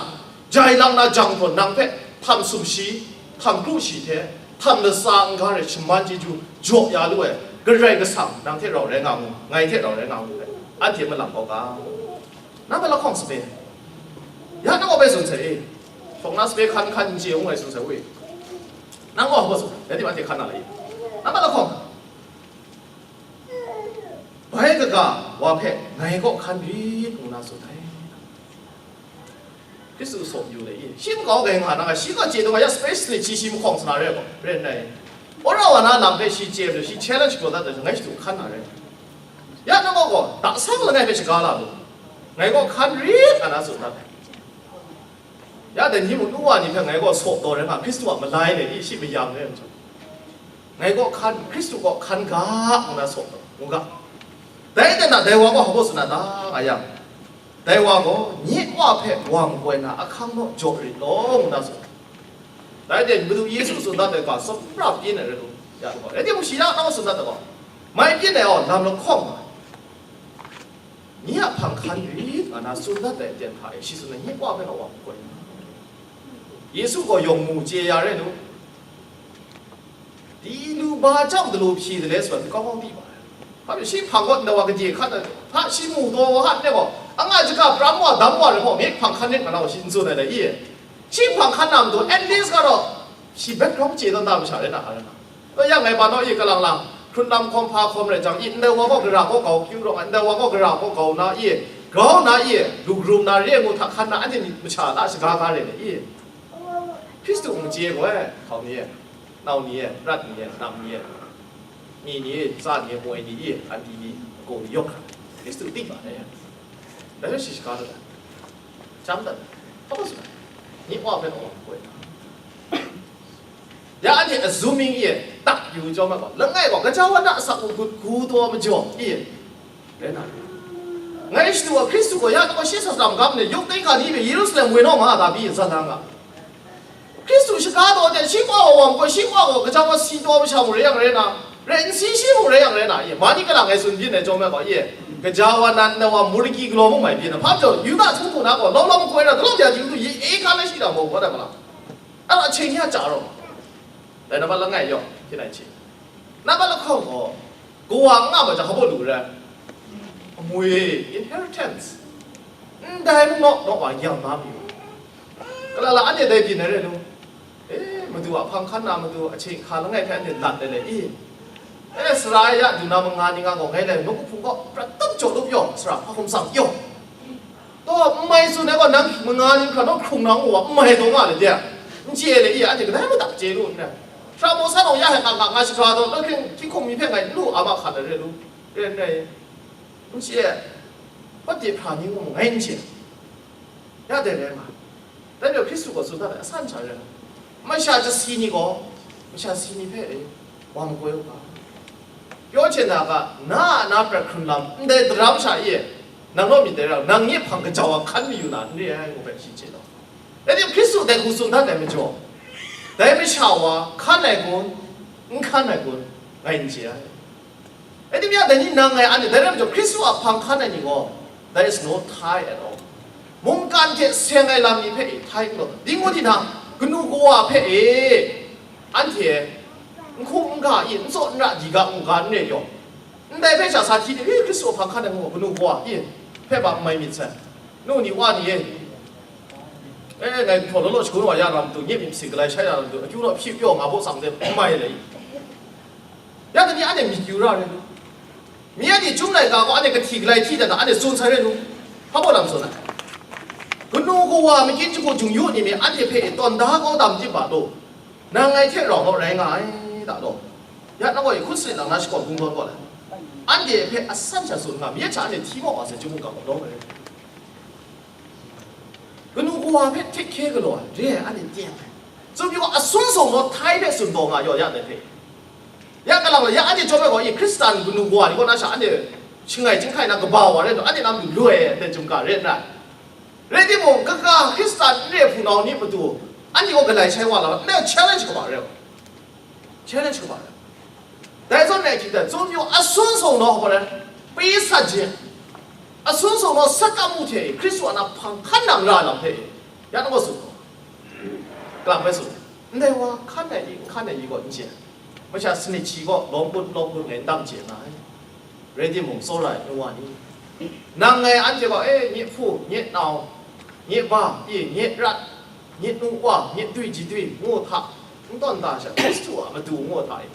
jai lang na, jang htawn nang hpe htam sumshi, htam kru shi hte, htam latsa n-ga rai shaman chyeju jaw ya lu ai Karai Kasang nang hte rau rai nga mu, ngai hte rau rai nga mu ai, anhte malam kau ga. Nang hpe lahkawng sape. Ya nang gaw bai tsun sai e. Shawng na sape hkan hkan n chye ngu ai tsun sai we. Nang gaw hpa tsun, ya di anhte hkan na lai e. Nang hpe lahkawng. Bai kaga wa hpe ngai kaw hkan rit ngu na tsun ai. Hkristu saw yu le i. Shi makau gai nga na, shi gaw chye taw nga ya space ni chi shi mahkawng sa na re gaw, ren rai. Wora wa na lam hpe shi chye majaw, shi challenge gaw dat ai, ngai shadu hkan na re. Ya nang gaw gaw, dang sang langai hpe shaga la lu. Ngai gaw hkan rit nga na tsun dat ai. Ya dai ni mung nu wa ni hpe ngai gaw saw taw rai nga, Hkristu a malai le i shi mayam rai nhtawm, ngai gaw hkan, Hkristu gaw hkan ga ngu na saw taw, ngu ga. Dai nna dai wa gaw hpa gaw tsun na ta nga yang, dai wa gaw, nye Wa hpe wa makoi na ahkang naw jaw rit law, ngu na tsun. Dai hte Madu Yesu tsun dat ai ga, tsawra pyin ai rai lu, ya gaw, rai timung, shi na nau tsun dat ai gaw, mai pyin ai gaw, lam lahkawng nga, nye a hpang hkan rit nga na tsun dat ai aten hta e, shi tsun ai, nye Wa hpe wa makoi na. Yesu gaw yawng mu chye ya rai lu. Di lu ba jang dalu hpyi de le, tsun ai hpe kau kau di ma ai. Hpa pyi shi hpang gaw ndai wa kadye hkat ai, hpa shi mu taw wa hkat ne gaw, Anga jahka pram wa, dam wa rai hpawng, ngai hpang hkan rit nga na wa shi n tsun ai le i. Shi hpang hkan na matu, at least ga raw, shi background chye tawn da masha rai na, rai na. Rai yang ngai pa naw i, kalang lang, hkrun lam hkawm hpa hkawm rai jang i, ndai wa gaw gara gaw kau kyu rawng ai, ndai wa gaw gara gaw kau na i, grau na i, lu rum na re ngu hta hkan na, anhte myit masha la shaga ga re le i. Hkristu n chye gaw e, hkau ni e, nau ni e, rat ni e, nam ni e, mi ni e, tsa ni e, moi ni e, anti ni, ago ni yawk hkra, Hkristu ting ma ai. Dai hpe shi shaga dat ai. Chyam dat ai. Hpa su ai? Ni wa hpe naw wa koi. Ya anhte a zooming e tak yu chyawm ai gaw, langai gaw, gaja wa na asak u gut gu taw majaw i, rai na. Ngai shadu wa Hkristu gaw ya taw shi sa lam gam ni, yawk dai ga ni hpe Yerusalem woi naw nga, Dabi zan lang ga. Hkristu shaga taw de, shi kwa wa wam gaw, shi kwa gaw gaja wa si taw masha mung rai yang rai na, rai n si shi mung rai yang rai na, ye, ma ni kalang ngai tsun byin ai chyawm ai gaw, ye, gaja wa nan na wa muriki galaw mung mai byin na, hpa majaw, Yuda htung htung na gaw, law law makoi na, galaw ya jing du, ye, e ka na shi da maw, gaw da ma la? Ala cheng ya cha rawng. Dai na ba langai yawng, hpyi na hte. Na ba lahkawng gaw, kawa n nga ma jang, hpa baw lu rai? Amwi, inheritance. Ndai mung naw, naw wa yang na mi. Kala la, anhte dai byin ai rai lu. E, Madu a hpang hkan na matu, ahkying hka langai hpe anhte lat ai le i. E, sara ya du na manga ni nga gaw, ngai lai, nawku hpung gaw, prat tup jaw lup yaw, sara hpa hkum tsang yaw. Taw, n mai tsun ai gaw, nang manga ni hkra naw hkrung na ngu wa, n mai taw nga le de, n chye le i, anhte kadai matak chye lu n rai. Hkra maw san gaw ya hkra nga nga shahkra taw, law hkying hkying hkum mi hpe ngai n lu a ma hkat ai re lu, re n rai, n chye, hpawt de hpra ni ngu mu ngai n chye, ya dai rai nga. Dai majaw Hkristu gaw tsun dat ai, asan sha re ai. Masha chyasi ni gaw, masha si ni hpe e, wa makoi u ga. Pyaw hte na ga, na a na prat hkrun lam, ndai daram sha e, nang naw myit dai ra, nang nye hpang gaja wa hkan mayu na n re ai, ngu hpe shi chye law. Rai tim, Hkristu dai hku tsun dat ai majaw, dai masha wa hkan ai kun, n hkan ai kun, ngai n chye ai. Rai timung, dai ni nang ngai anhte, dai rai majaw, Hkristu a hpang hkan ai ni gaw, there is no tie at all. Mungkan hte seng ai lam ni hpe e tai n gaw, ding ngu di na, kanu kawa hpe e, anhte n hkum n ga i, n tsaw n ra, di ga, n ga n re yaw, ndai hpe sha sa hti de, e, Hkristu a hpang hkan ai ngu, kanu kawa i, hpe ba n mai myit sai. Nu ni wa ni e, e, ngai htaw law law shagun wa ya na matu, nye myit masin galai shai na matu, akyu naw hpyi pyaw nga baw tsang de, n mai le i. Ya dai ni anhte myit yu ra rai lu. Mi anhte chyum laika gaw anhte kahti galai hti dat na, anhte tsun sai rai lu. Hpa baw lam tsun ai. Kanu kawa makyin jahku jung yu ni mi anhte hpe tawn da kau dam tim ba law, nang ngai hte rau naw rai nga ai da law. Ya nang gaw hkun sanit lang na shakawn kungdawn gaw lai. Anhte hpe asan sha tsun nga, mi hta anhte hti maw wa sai, chyum mungga gaw lawm ai rai. Kanu kawa hpe hte hkye galaw ai, re ai, anhte teng ai. Tsun pyi gaw, asun sung naw htai hpe tsun taw nga yaw ya dai hpe. Ya galang la, ya anhte chyawm ai gaw, i Hkristan kanu kawa ni gaw na sha anhte shangai chyinghkai na kaba wa rai nna, anhte na matu loi ai aten chyum ga re n rai. Rai timung, kaga Hkristan n re hpunau ni matu, anhte gaw galai shai wa la, ndai challenge kaba re ai. Challenge kaba ai. Dai zawn e hkying dan, tsun yu, asun sung naw hpa rai, pyi sat jin, asun sung naw satkam u hte e, Hkristu a na hpang hkan nang ra lam hpe e, ya nang gaw tsun gaw, kalang bai tsun, ndai wa hkan ai ni, n hkan ai ni gaw n chye ai. Masha sanit shi gaw lawm kun, lawm kun ngai n dang chye nga ai. Rai timung, tsawra ai nu wa ni, nang ngai anhte gaw, e, nye hpu, nye nau, nye ba, e, nye rat, nye nu wa, nye dui jidui ngu hta, n tawn da sha, Hkristu a matu ngu hta e,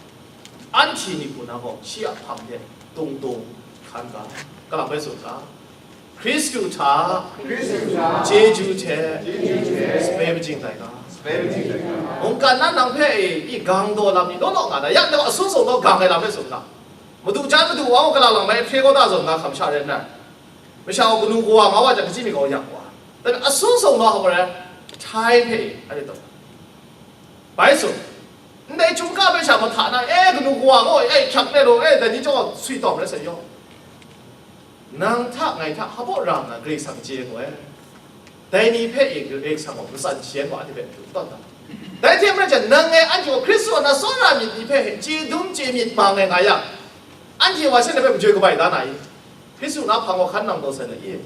anhte ni hku na gaw shi a hpang hte tung tung hkan ga, kalang bai tsun ga, Hkristu hta, Hkristu hta, chyeju hte, chyeju hte, sape majing tai ga, sape majing tai ga. Mungkan na nang hpe e, i gang daw lam ni law law nga na, ya nang asun sung naw gang ai lam hpe tsun ga. Madu jan madu wa gaw, kalang lang bai hpre kau da zawn nga hkam sha rai nna, masha gaw kanu kawa nga wa jang, kachyi mi gaw yak wa. Dai hpe asun sung naw hpa rai, htai hpe, anhte taw, bai tsun, ndai chyum ka hpe sha mahta na, e, kanu kawa gaw, e, hkyak ne law, e, dai ni chyawm swi tawm rai sai yaw. Nang hta, ngai hta, hpa baw ra nna Karai Kasang chye ai gaw, e, dai ni hpe e Karai Kasang gaw matsan shayan wa ai hte hpe matu tawn da. Dai hte maren jang, nang ngai anhte gaw Hkristu a na tsawra myit ni hpe chye dum chye myit mang ai nga yang, anhte wa shanhte hpe majoi kabai da na i? Hkristu na hpang wa hkan nang taw sai na i?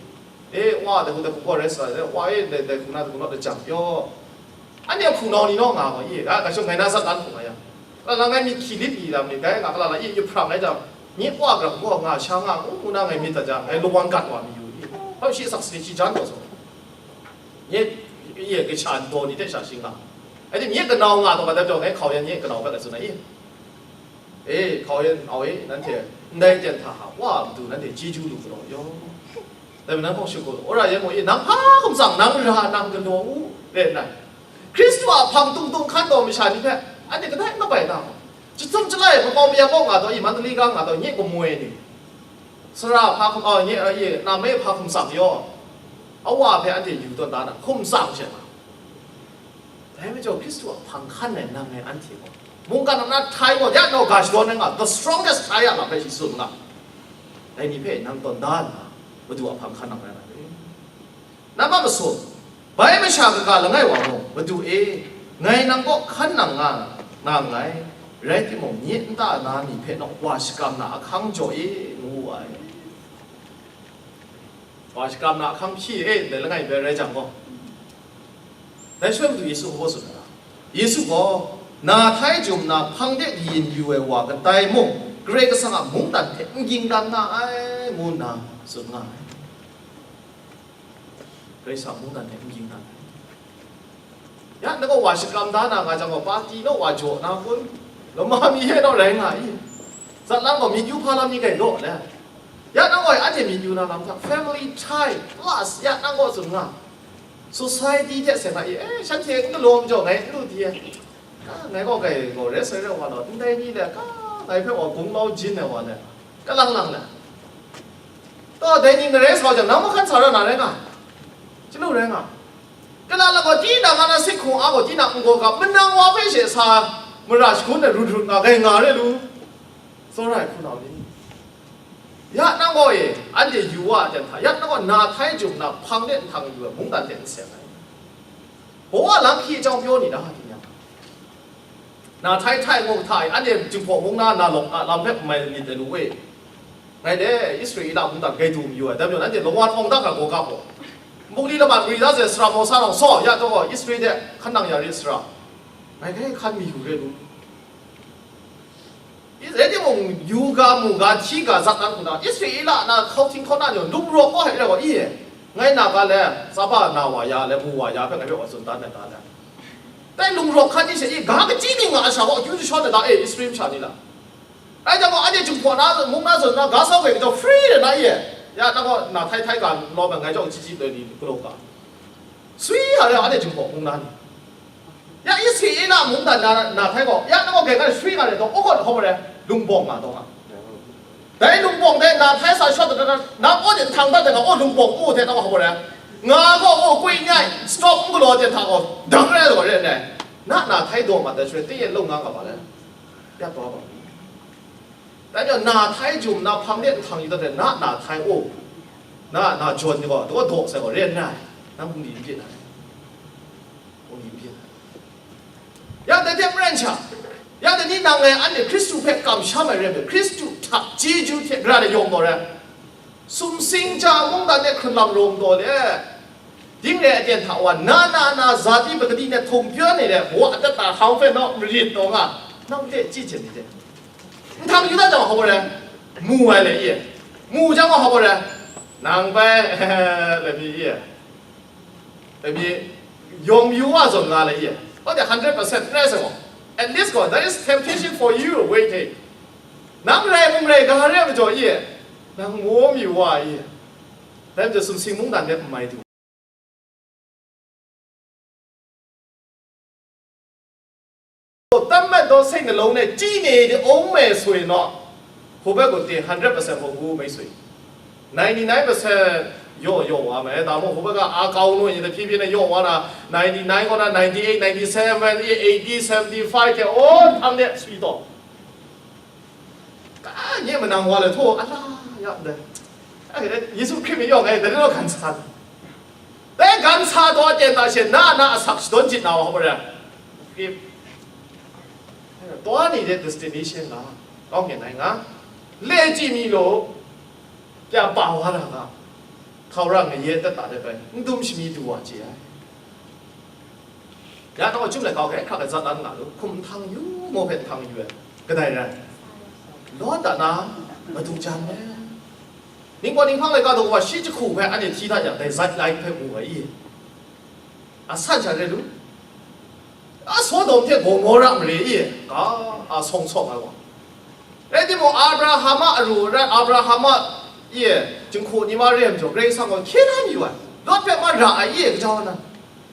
E, wa, dai hku dai hku gaw rai sa ai, wa e, dai, dai hku na dai hku naw lajang pyaw. Anhte a hpunau ni naw nga gaw i? Ga, ga shawng ngai na sat dan hku nga yang, la, la ngai myit hkyi lit mi lam ni, gai nga, kala la i, yahprang ai jang, nye wa grang gaw nga sha nga ngu ngu na ngai myit dat jang, ngai lawang gat wa mayu i? Hpa shi asak sani shi jan gaw saw. Nye, ye kasha ntaw ni hte sha shi nga. Ai tim nye kanau nga taw, ga dai pyaw ngai hkau yan nye kanau hpe ga tsun ai. E, hkau yan au e, nanhte ndai ten hta hta wa matu nanhte chyeju lu galaw yaw. Dai majaw nang hkawng shut gaw, wora yan gaw e, nang hpa hkum tsang, nang ra nang galaw u, re nna. Hkristu a hpang tung tung hkan taw masha ni hpe, anhte kadai n kabai na gaw. Chyahtum chyalai, makau mayam kaw nga taw, i Mandali ga nga taw, nye kamoi ni. Sara hpa hkum, oh, nye, eh, ye, na me hpa hkum tsang yaw. Awa hpe anhte yu tawn da na, hkum tsang she na. Dai majaw Hkristu a hpang hkan ai nang ngai anhte gaw, mungkan na htai gaw, ya nau ga shadawn ai nga, the strongest tie a lam hpe shi tsun nga. Dai ni hpe nang tawn da nna, Madu a hpang hkan nang rai na re. Nang a masum, bai masha kaga langai wa mung, Madu e, ngai nang kaw hkan nang nga, nga nngai, rai timung, nye nta na ni hpe naw wa shakram na ahkang jaw e, ngu wu ai. Wa shakram na ahkang hpyi e, ndai langai bai rai jang gaw, dai shaloi Madu Yesu hpa tsun ai, Yesu gaw, na htai jum na hpang de kayin yu ai wa kadai mung, Karai Kasang a mungdan hte n ging dan nga ai, ngu nna tsun nga ai. Karai Kasang mungdan hte n ging dan ai. Ya, nang gaw wa shakram da na nga jang gaw, pati naw wa jaw na kun? Lama mi e naw rai nga i? Zatlang gaw myit yu hpa lam mi gai law le? Ya, nang gaw anhte myit yu na lam hta, family tie plus, ya, nang gaw tsun nga. Society hte seng a i, eh, shanhte n galaw majaw ngai n lu di ai. Ka, ngai gaw kai gaw rai sai rai wa law, ndai ni le, ka, ngai hpe wa gung mau jin ai wa le, ka lang lang le. Taw, dai ni na rai sa jang, nang mahkan sa ra na rai nga. Chyalu rai nga. Kala la gaw, tinang a na sik hkung a gaw, tinang n gaw ga, manang wa hpe she sa mara shagun ai rut rut nga, gai nga re lu. Tsawra ai hpunau ni, ya nang gaw e, anhte yu wa ai ten hta, ya nang gaw na htai jum na hpang de nhtang yu ai mungdan hte n seng ai. Bawa lam hkyi chyawm pyaw ni na, tingnyang. Na htai htai mung hta e, anhte Jinghpaw mung na, na lawk na lam hpe mai myit ai lu e. Ngai de, Israela mungdan gai du mayu ai, dai majaw nanhte lawan awng da hkra gaw ga gaw, Mbungli laban mari da sai sara Mawsa rawng saw, ya taw gaw, Israel de hkan nang ya re sara, ngai hpe hkan mi yu re lu. Rai timung, yu ga, mu ga, hti ga, zat dan hku na, Israela na hkau hting hkau na ni gaw, lum rawk gaw hkrai gaw, i, ngai na ga le, tsaba na wa ya le, mu wa ya hpe ngai hpe wa tsun dan ai ga le. Dai lum rawk hkan ni she i, ga kachyi mi nga a sha gaw, akyu jashawn ai da e, Israel masha ni la. Rai jang gaw, anhte Jinghpaw na, mung na zawn na, ga sau gai majaw, free de na i, ya, nang gaw na htai htai ga lawm ai, ngai jawng chyi chyi loi ni galaw ga. Swi a rai, anhte Jinghpaw mung na ni. Ya, Israela mungdan na, na htai gaw, ya, nang gaw gai ga swi nga rai taw, o gaw hkawm rai, lung bawng nga taw nga. Dai lung bawng dai na htai sa shawt dat dat, na aw de htang dat de nga, o lung bawng mu hte nang gaw hkawm rai. Nga gaw, o kwi nyai, stop n galaw de hta gaw, dang rai gaw rai nai. Na, na htai daw mat ai shaloi, teng e lung nga nga ma rai. Ya taw ba. Dai majaw, na htai jum na hpang de nhtang yu dat ai, na, na htai, o, na, na jawn ni gaw, daw daw sai gaw, ren nai, nang hpung di n byin ai, hpung di n byin ai. Ya, dai hte maren sha, ya, dai ni nang ngai anhte Hkristu hpe kamsham ai rai nme, Hkristu hta chyeju hte gara de yawng gaw rai. Sumsing ja mungdan e hkrun lam rawng taw le, ding re ai aten hta wa, na na na zati pakadi ne htum pyawn ni le, wa adat ta hkang hpe naw marit taw nga, nang hte chyi hten ni de. Nhtang yu dat jang hkawm ai, mu ai le i, mu jang hkawm ai, nang bai, le mi i, le mi, yawng yu wa zawn nga le i, kawte hundred percent rai sai gaw, at least gaw, there is temptation for you waiting. Nang rai mung rai ga re ai majaw i, nang maw mi wa i, dai majaw sumsing mungdan de n mai du. တတ်မှတ်သောစိတ်နှလုံးနဲ့ ကြည့်နေဦးမယ်ဆိုရင်တော့ ဟိုဘက်ကိုတင် hundred percent မဟုတ်ဘူး မိတ်ဆွေ။ ninety-nine percent လျော့လျော့သွားမယ်။ ဒါမှမဟုတ် ဟိုဘက်က အားကောင်းလို့ရင် တဖြည်းဖြည်းနဲ့ လျော့သွားတာ ninety-nine က ninety-eight, ninety-seven, eighty, seventy-five တဲ့ အိုး ထောင်နဲ့ ပြီးတော့ ကါညစ်မနာဝါလဲထိုး အလားရတဲ့ အဲ ယေရှုခရစ်မရောက်ခင် တနေ့တော့ခံစားတယ်။ တဲခံစားတော့ အကျဉ်းသားရှင် နာနာအဆက် စတွန်ချစ်နာဝါ ဟောပါရယ်။ သွားနေတဲ့ destination က ကောင်းကင်နိုင်ငံ။ လှည့်ကြည့်မိလို့ ပြန်ပါသွားတာက ထာဝရငရဲသက်သာတဲ့ဘက် ဒုံးရှိမီးတူဝါချေရ။ ရတော့ အချုပ်လည်းကောင်းခဲ့ ခရကဇာတ်လမ်းကလို့ ခုန်ထောင်ယူ မော်ဖက်ထောင်ယူရ။ ကတိုင်ရ။ လောတနာ မတူချမ်းပဲ။ Ningpawt ninghpang laika daw wa shi jahku hpe anhte hti dat yang, dai zat lai hpe mu ai i? A san sha re lu? A Sodom hte Gomora mare i? Ga, a sawng sawng ai wa. Rai timung, Abraham a aru rai, Abraham a, i, jinghku ni ma re ai majaw, Karai Kasang gaw hkye la mayu ai, Lot hpe ma ra ai i, kaja wa na.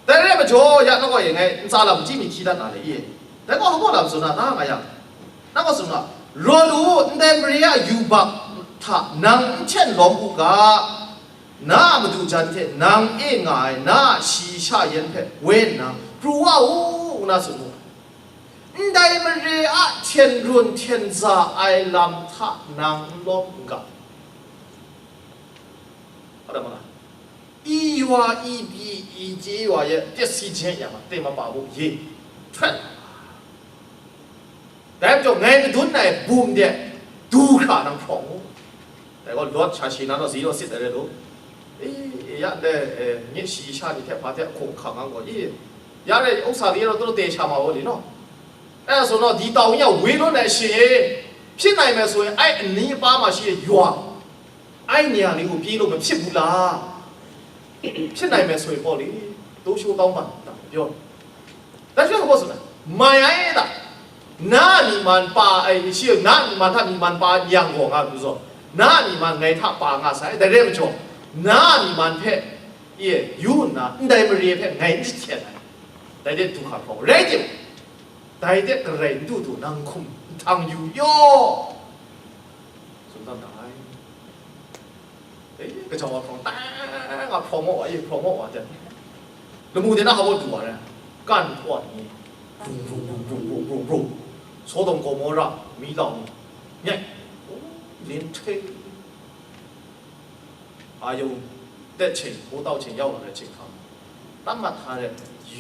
Dai rai majaw, ya nang gaw e ngai ntsa lam chyi mi hti dat na le i? Dai gaw hpa lam tsun na ta nga yang, nang gaw tsun nga, rawt u, ndai mare a yubak hta nang n hten lawm u ga, na a madu jan hte nang e nga ai na a shayi sha yan hpe woi nna pru wa u, ngu na tsun mu. Ndai mare a hten run hten za ai lam hta nang n lawm n ga. Hpa lam nga. I wa, i pyi, i chye wa ye, pyasin jen yang, teng ma pa bu ye, hpret. Dai majaw, ngai madun ai bum de du hkra nang hprawng u. Dai gaw Lot sha shi na naw zi naw sit ai rai lu. E, ya ndai, e, nye shayi sha ni hte hpa hte hkung hkang ang gaw, e, ya rai, ဥစ္စာလေးတော့ သူတို့ တည်ချမှာပေါ့လေနော်။ အဲ့ဒါဆိုတော့ ဒီတောင်ကြီးက ဝေးလွန်းတဲ့အချိန် ဖြစ်နိုင်မယ်ဆိုရင် အဲ့အနီးအပါးမှာရှိတဲ့ ရွာ အဲ့နေရာလေးကို ပြေးလို့မဖြစ်ဘူးလား။ ဖြစ်နိုင်မယ်ဆိုရင်ပေါ့လေ။ တိုးရှိုးတောင်းပန်တာ ပြောတယ်။ ဒါကြောင့် ဟောဆိုတာ မိုင် အဲ့ဒါ နတ်အမည်မှန်ပါ အဲ့ ရှိ နတ်အမည်မှန် ထပ်မည်မှန်ပါ ရန်ကုန်က ဘူးဆို နတ်အမည်မှန် ငယ်ထပ်ပါ ငါဆိုင် တကယ်မကျော် နတ်အမည်မှန် ဖက် ရန်ကုန် နတ် အတိုင်းမရေ ဖက် ငယ်တစ်ချက် တိုင်းတဲ့ ဒုက္ခ ပေါ့ ရဲကျင် တိုင်းတဲ့ ကရင် ဒု ဒု နန်းခုမ် ထံယူ ရော ဆိုတော့ တိုင်း အဲ ကကြောင် အဖော် တန်း အဖော်မော် အေး ဖော်မော် ပါ တဲ့ လမူ တဲ့ နောက် ဟော တူ ပါတယ် ကန့် ကွက် နေ ဘုံ ဘုံ ဘုံ ဘုံ ဘုံ ဘုံ ဘုံ ဆိုတော့ ဂေါ်မောရ မီးလောင် ညက် လင်း ထိတ် အာရုံ တက်ချိန် မိုးတောက်ချိန် ရောက်လာတဲ့ အချိန်ခါမှာ သတ်မှတ်ထားတဲ့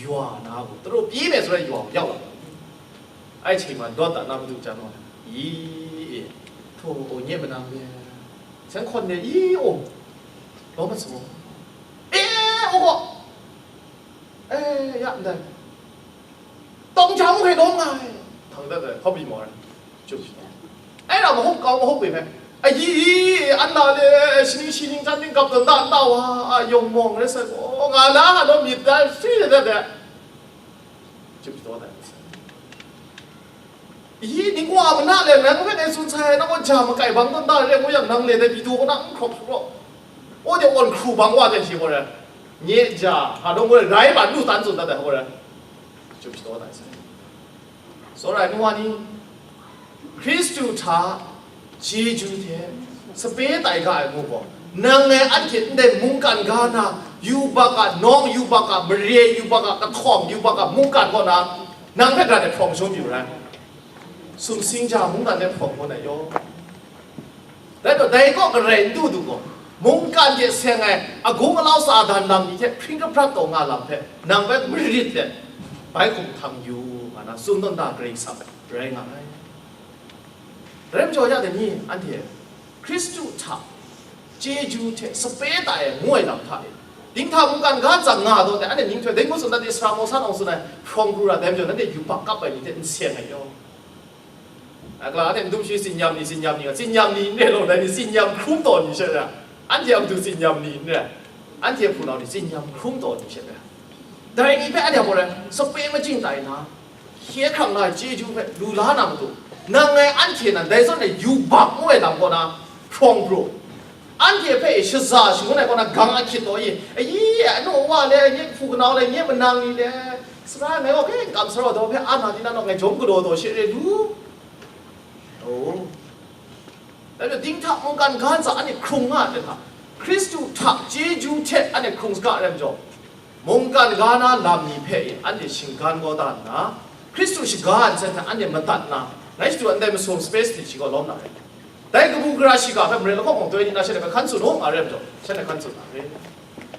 ရွာနားကို သူတို့ ပြေးမယ်ဆိုတဲ့ ရွာကို ရောက်လာတယ်။ အဲ့အချိန်မှာ ဒေါသ နောက် မတူ ကျန်တော့တယ်။ 咦，ထိုအိုညစ်မနာပဲ။ ဆန်းခွန်နဲ့ 咦 အို လောမစုံ။ အေး အိုကော အေး ရ မတန်။ တောင်ချောင်း ဟဲ လောငါ ထောင်တက်တယ်။ ဟုတ်ပြီ မော်ရယ်။ ကျုပ် အဲ့ဒါ မဟုတ်ကောင်း မဟုတ်ပေမဲ့ အကြီးကြီး အနာလေ ရှင်းရှင်း တန်းတင်း ကပ်တန်တန် ဝါ အယုံ မောင် ရဲ ဆက်ကို ငါ လာ ဟာ တော့ မြစ် သား ရှိ တဲ့ တဲ့ ကျုပ် တော် တယ်။ 咦，你 ကွာ မနာ လဲ နန်း ကဖက် နေ စွန် ဆိုင် နောက် ကြာ မကိုင် ဘန်း တန်တန် ရဲ ကို ရ နန်း လေ တဲ့ ပြည် သူ က နန်း ခroppo အိုး တဲ့ အွန် ခရူ ဘန်း ဝါ တဲ့ ရှိ ပေါ် တယ်။ ညစ် ကြာ ဟာ တော့ ကို ရိုင်း ပါ လူ တန်း စွန် တတ် တဲ့ ဟော တယ်။ ကျုပ် တော် တယ်။ စောဒက နုဝါနီ ခရစ်တု ထ ကျေးဇူး ထက် စပယ် တိုင် က အမှု ပေါ့ နန်း လဲ အန် ထင် တဲ့ မုန် ကန် က နာ ယူ ဘ က နောင် ယူ ဘ က မရေ ယူ ဘ က က ထွမ် ယူ ဘ က မုန် ကန် ကော နာ နန်း ဖက် က တဲ့ ထွမ် ရှုံး ယူ ရ စွန် စင် ကြာ မုန် ကန် တဲ့ ထွမ် ကော နာ ရော ဒါကြောင့် ဒါကို ကရင် ဒု ဒု ကို မုန် ကန် ရဲ့ ဆင် ငယ် အကုန်း အလောက် စာ တန် လမ်း ကြီး ထက် ဖျိ က ပြတ် တော် ငါ လမ်း ဖက် နံပါတ် မရစ် တဲ့ ဘိုက်ခုံ ထံ ယူ ငါ နာ စွန် တွန်း တာ ကရင် ဆပ် ရဲ ငါ ရဲ မကျော် ရ တဲ့ နည်း အန် တီ ခရစ်တု ထ ကျေးဇူး ထက် စပယ် တိုင် ငွေ လမ်း ထ တဲ့ ဒိင် ထ မုန် ကန် က စံ ငါ တော့ တဲ့ အန် နည်း ထွဲ ဒိင် မု စွန် တတ် စရာ မော ဆ နောင် စွန် နဲ့ ဖျိုံ ကရူ ရာ တဲ မကျော် နဲ့ ယူ ပ ကပ် ပဲ နည်း တဲ့ ဆင် ငယ် ရော အကလာတဲ့ ဒုရှိ စင်ညမ်နီ စင်ညမ်နီ စင်ညမ်နီ နဲ့ လို့ ဒါ နည်း စင်ညမ် ခုံ တော် နည်း ရှက် ရ အန် တီ အ ဒု စင်ညမ်နီ နဲ့ အန် တီ အ ဖူ နောင် နည်း စင်ညမ် ခုံ တော် နည်း ရှက် ရ ဒါ နည်း ဖက် အန် တီ အ ပေါ် လဲ စပယ် မကျင့် တိုင် နာ ရှဲ ခရံာ် နာ ကျေးဇူး ဖက် လူ လား နာ မတူ နံ ငယ် အန် တီ နာ ဒါ စွန် နဲ့ ယူ ဘ မွဲ လမ်း ကော နာ ဖျိုံ ကရူ အန် တီ ဖက် ရှဇာ ရှုံး နဲ့ ကော နာ gang အ ခရစ်တော် ရဲ့ အ ရ အ နု ဝ လဲ ညစ် ဖူ က နောင် လဲ ညစ် မ နံ နီ လဲ စရ ငယ် ဝ ဖဲ ကမ် စရော တော် ဖဲ အာ နာ တီ နာ တော့ ငယ် ဂျုံ က တော် တော် ရှဲ ရဲ လူ အို ဒါကြောင့် ဒိင် ထ မုန် ကန် က စံ အ နည်း ခုံ ငါ တဲ့ ခါ ခရစ်တု ထ ကျေးဇူး ထက် အ နည်း ခုံ စ က ရဲ မကျော် မုန် ကန် က နာ လမ်း နည်း ဖဲ အ နည်း ရှင် ကန် ကော တ နာ ခရစ်တု ရှင် ကန် စ ထ အ နည်း မတတ် နာ ငါ ရှ တူ အ နည်း မစုံ စပယ် စ တီ ရှိ ကော လော နာ ရဲ ဒါ က ဘူး ကရ ရှိ က ဖဲ မရ လ ခ မောင် တွဲ နည်း နာ ရှ နဲ့ ဖဲ ခန်း စွန် ဟော ငါ ရဲ မကျော် ရှ နဲ့ ခန်း စွန် နာ ရဲ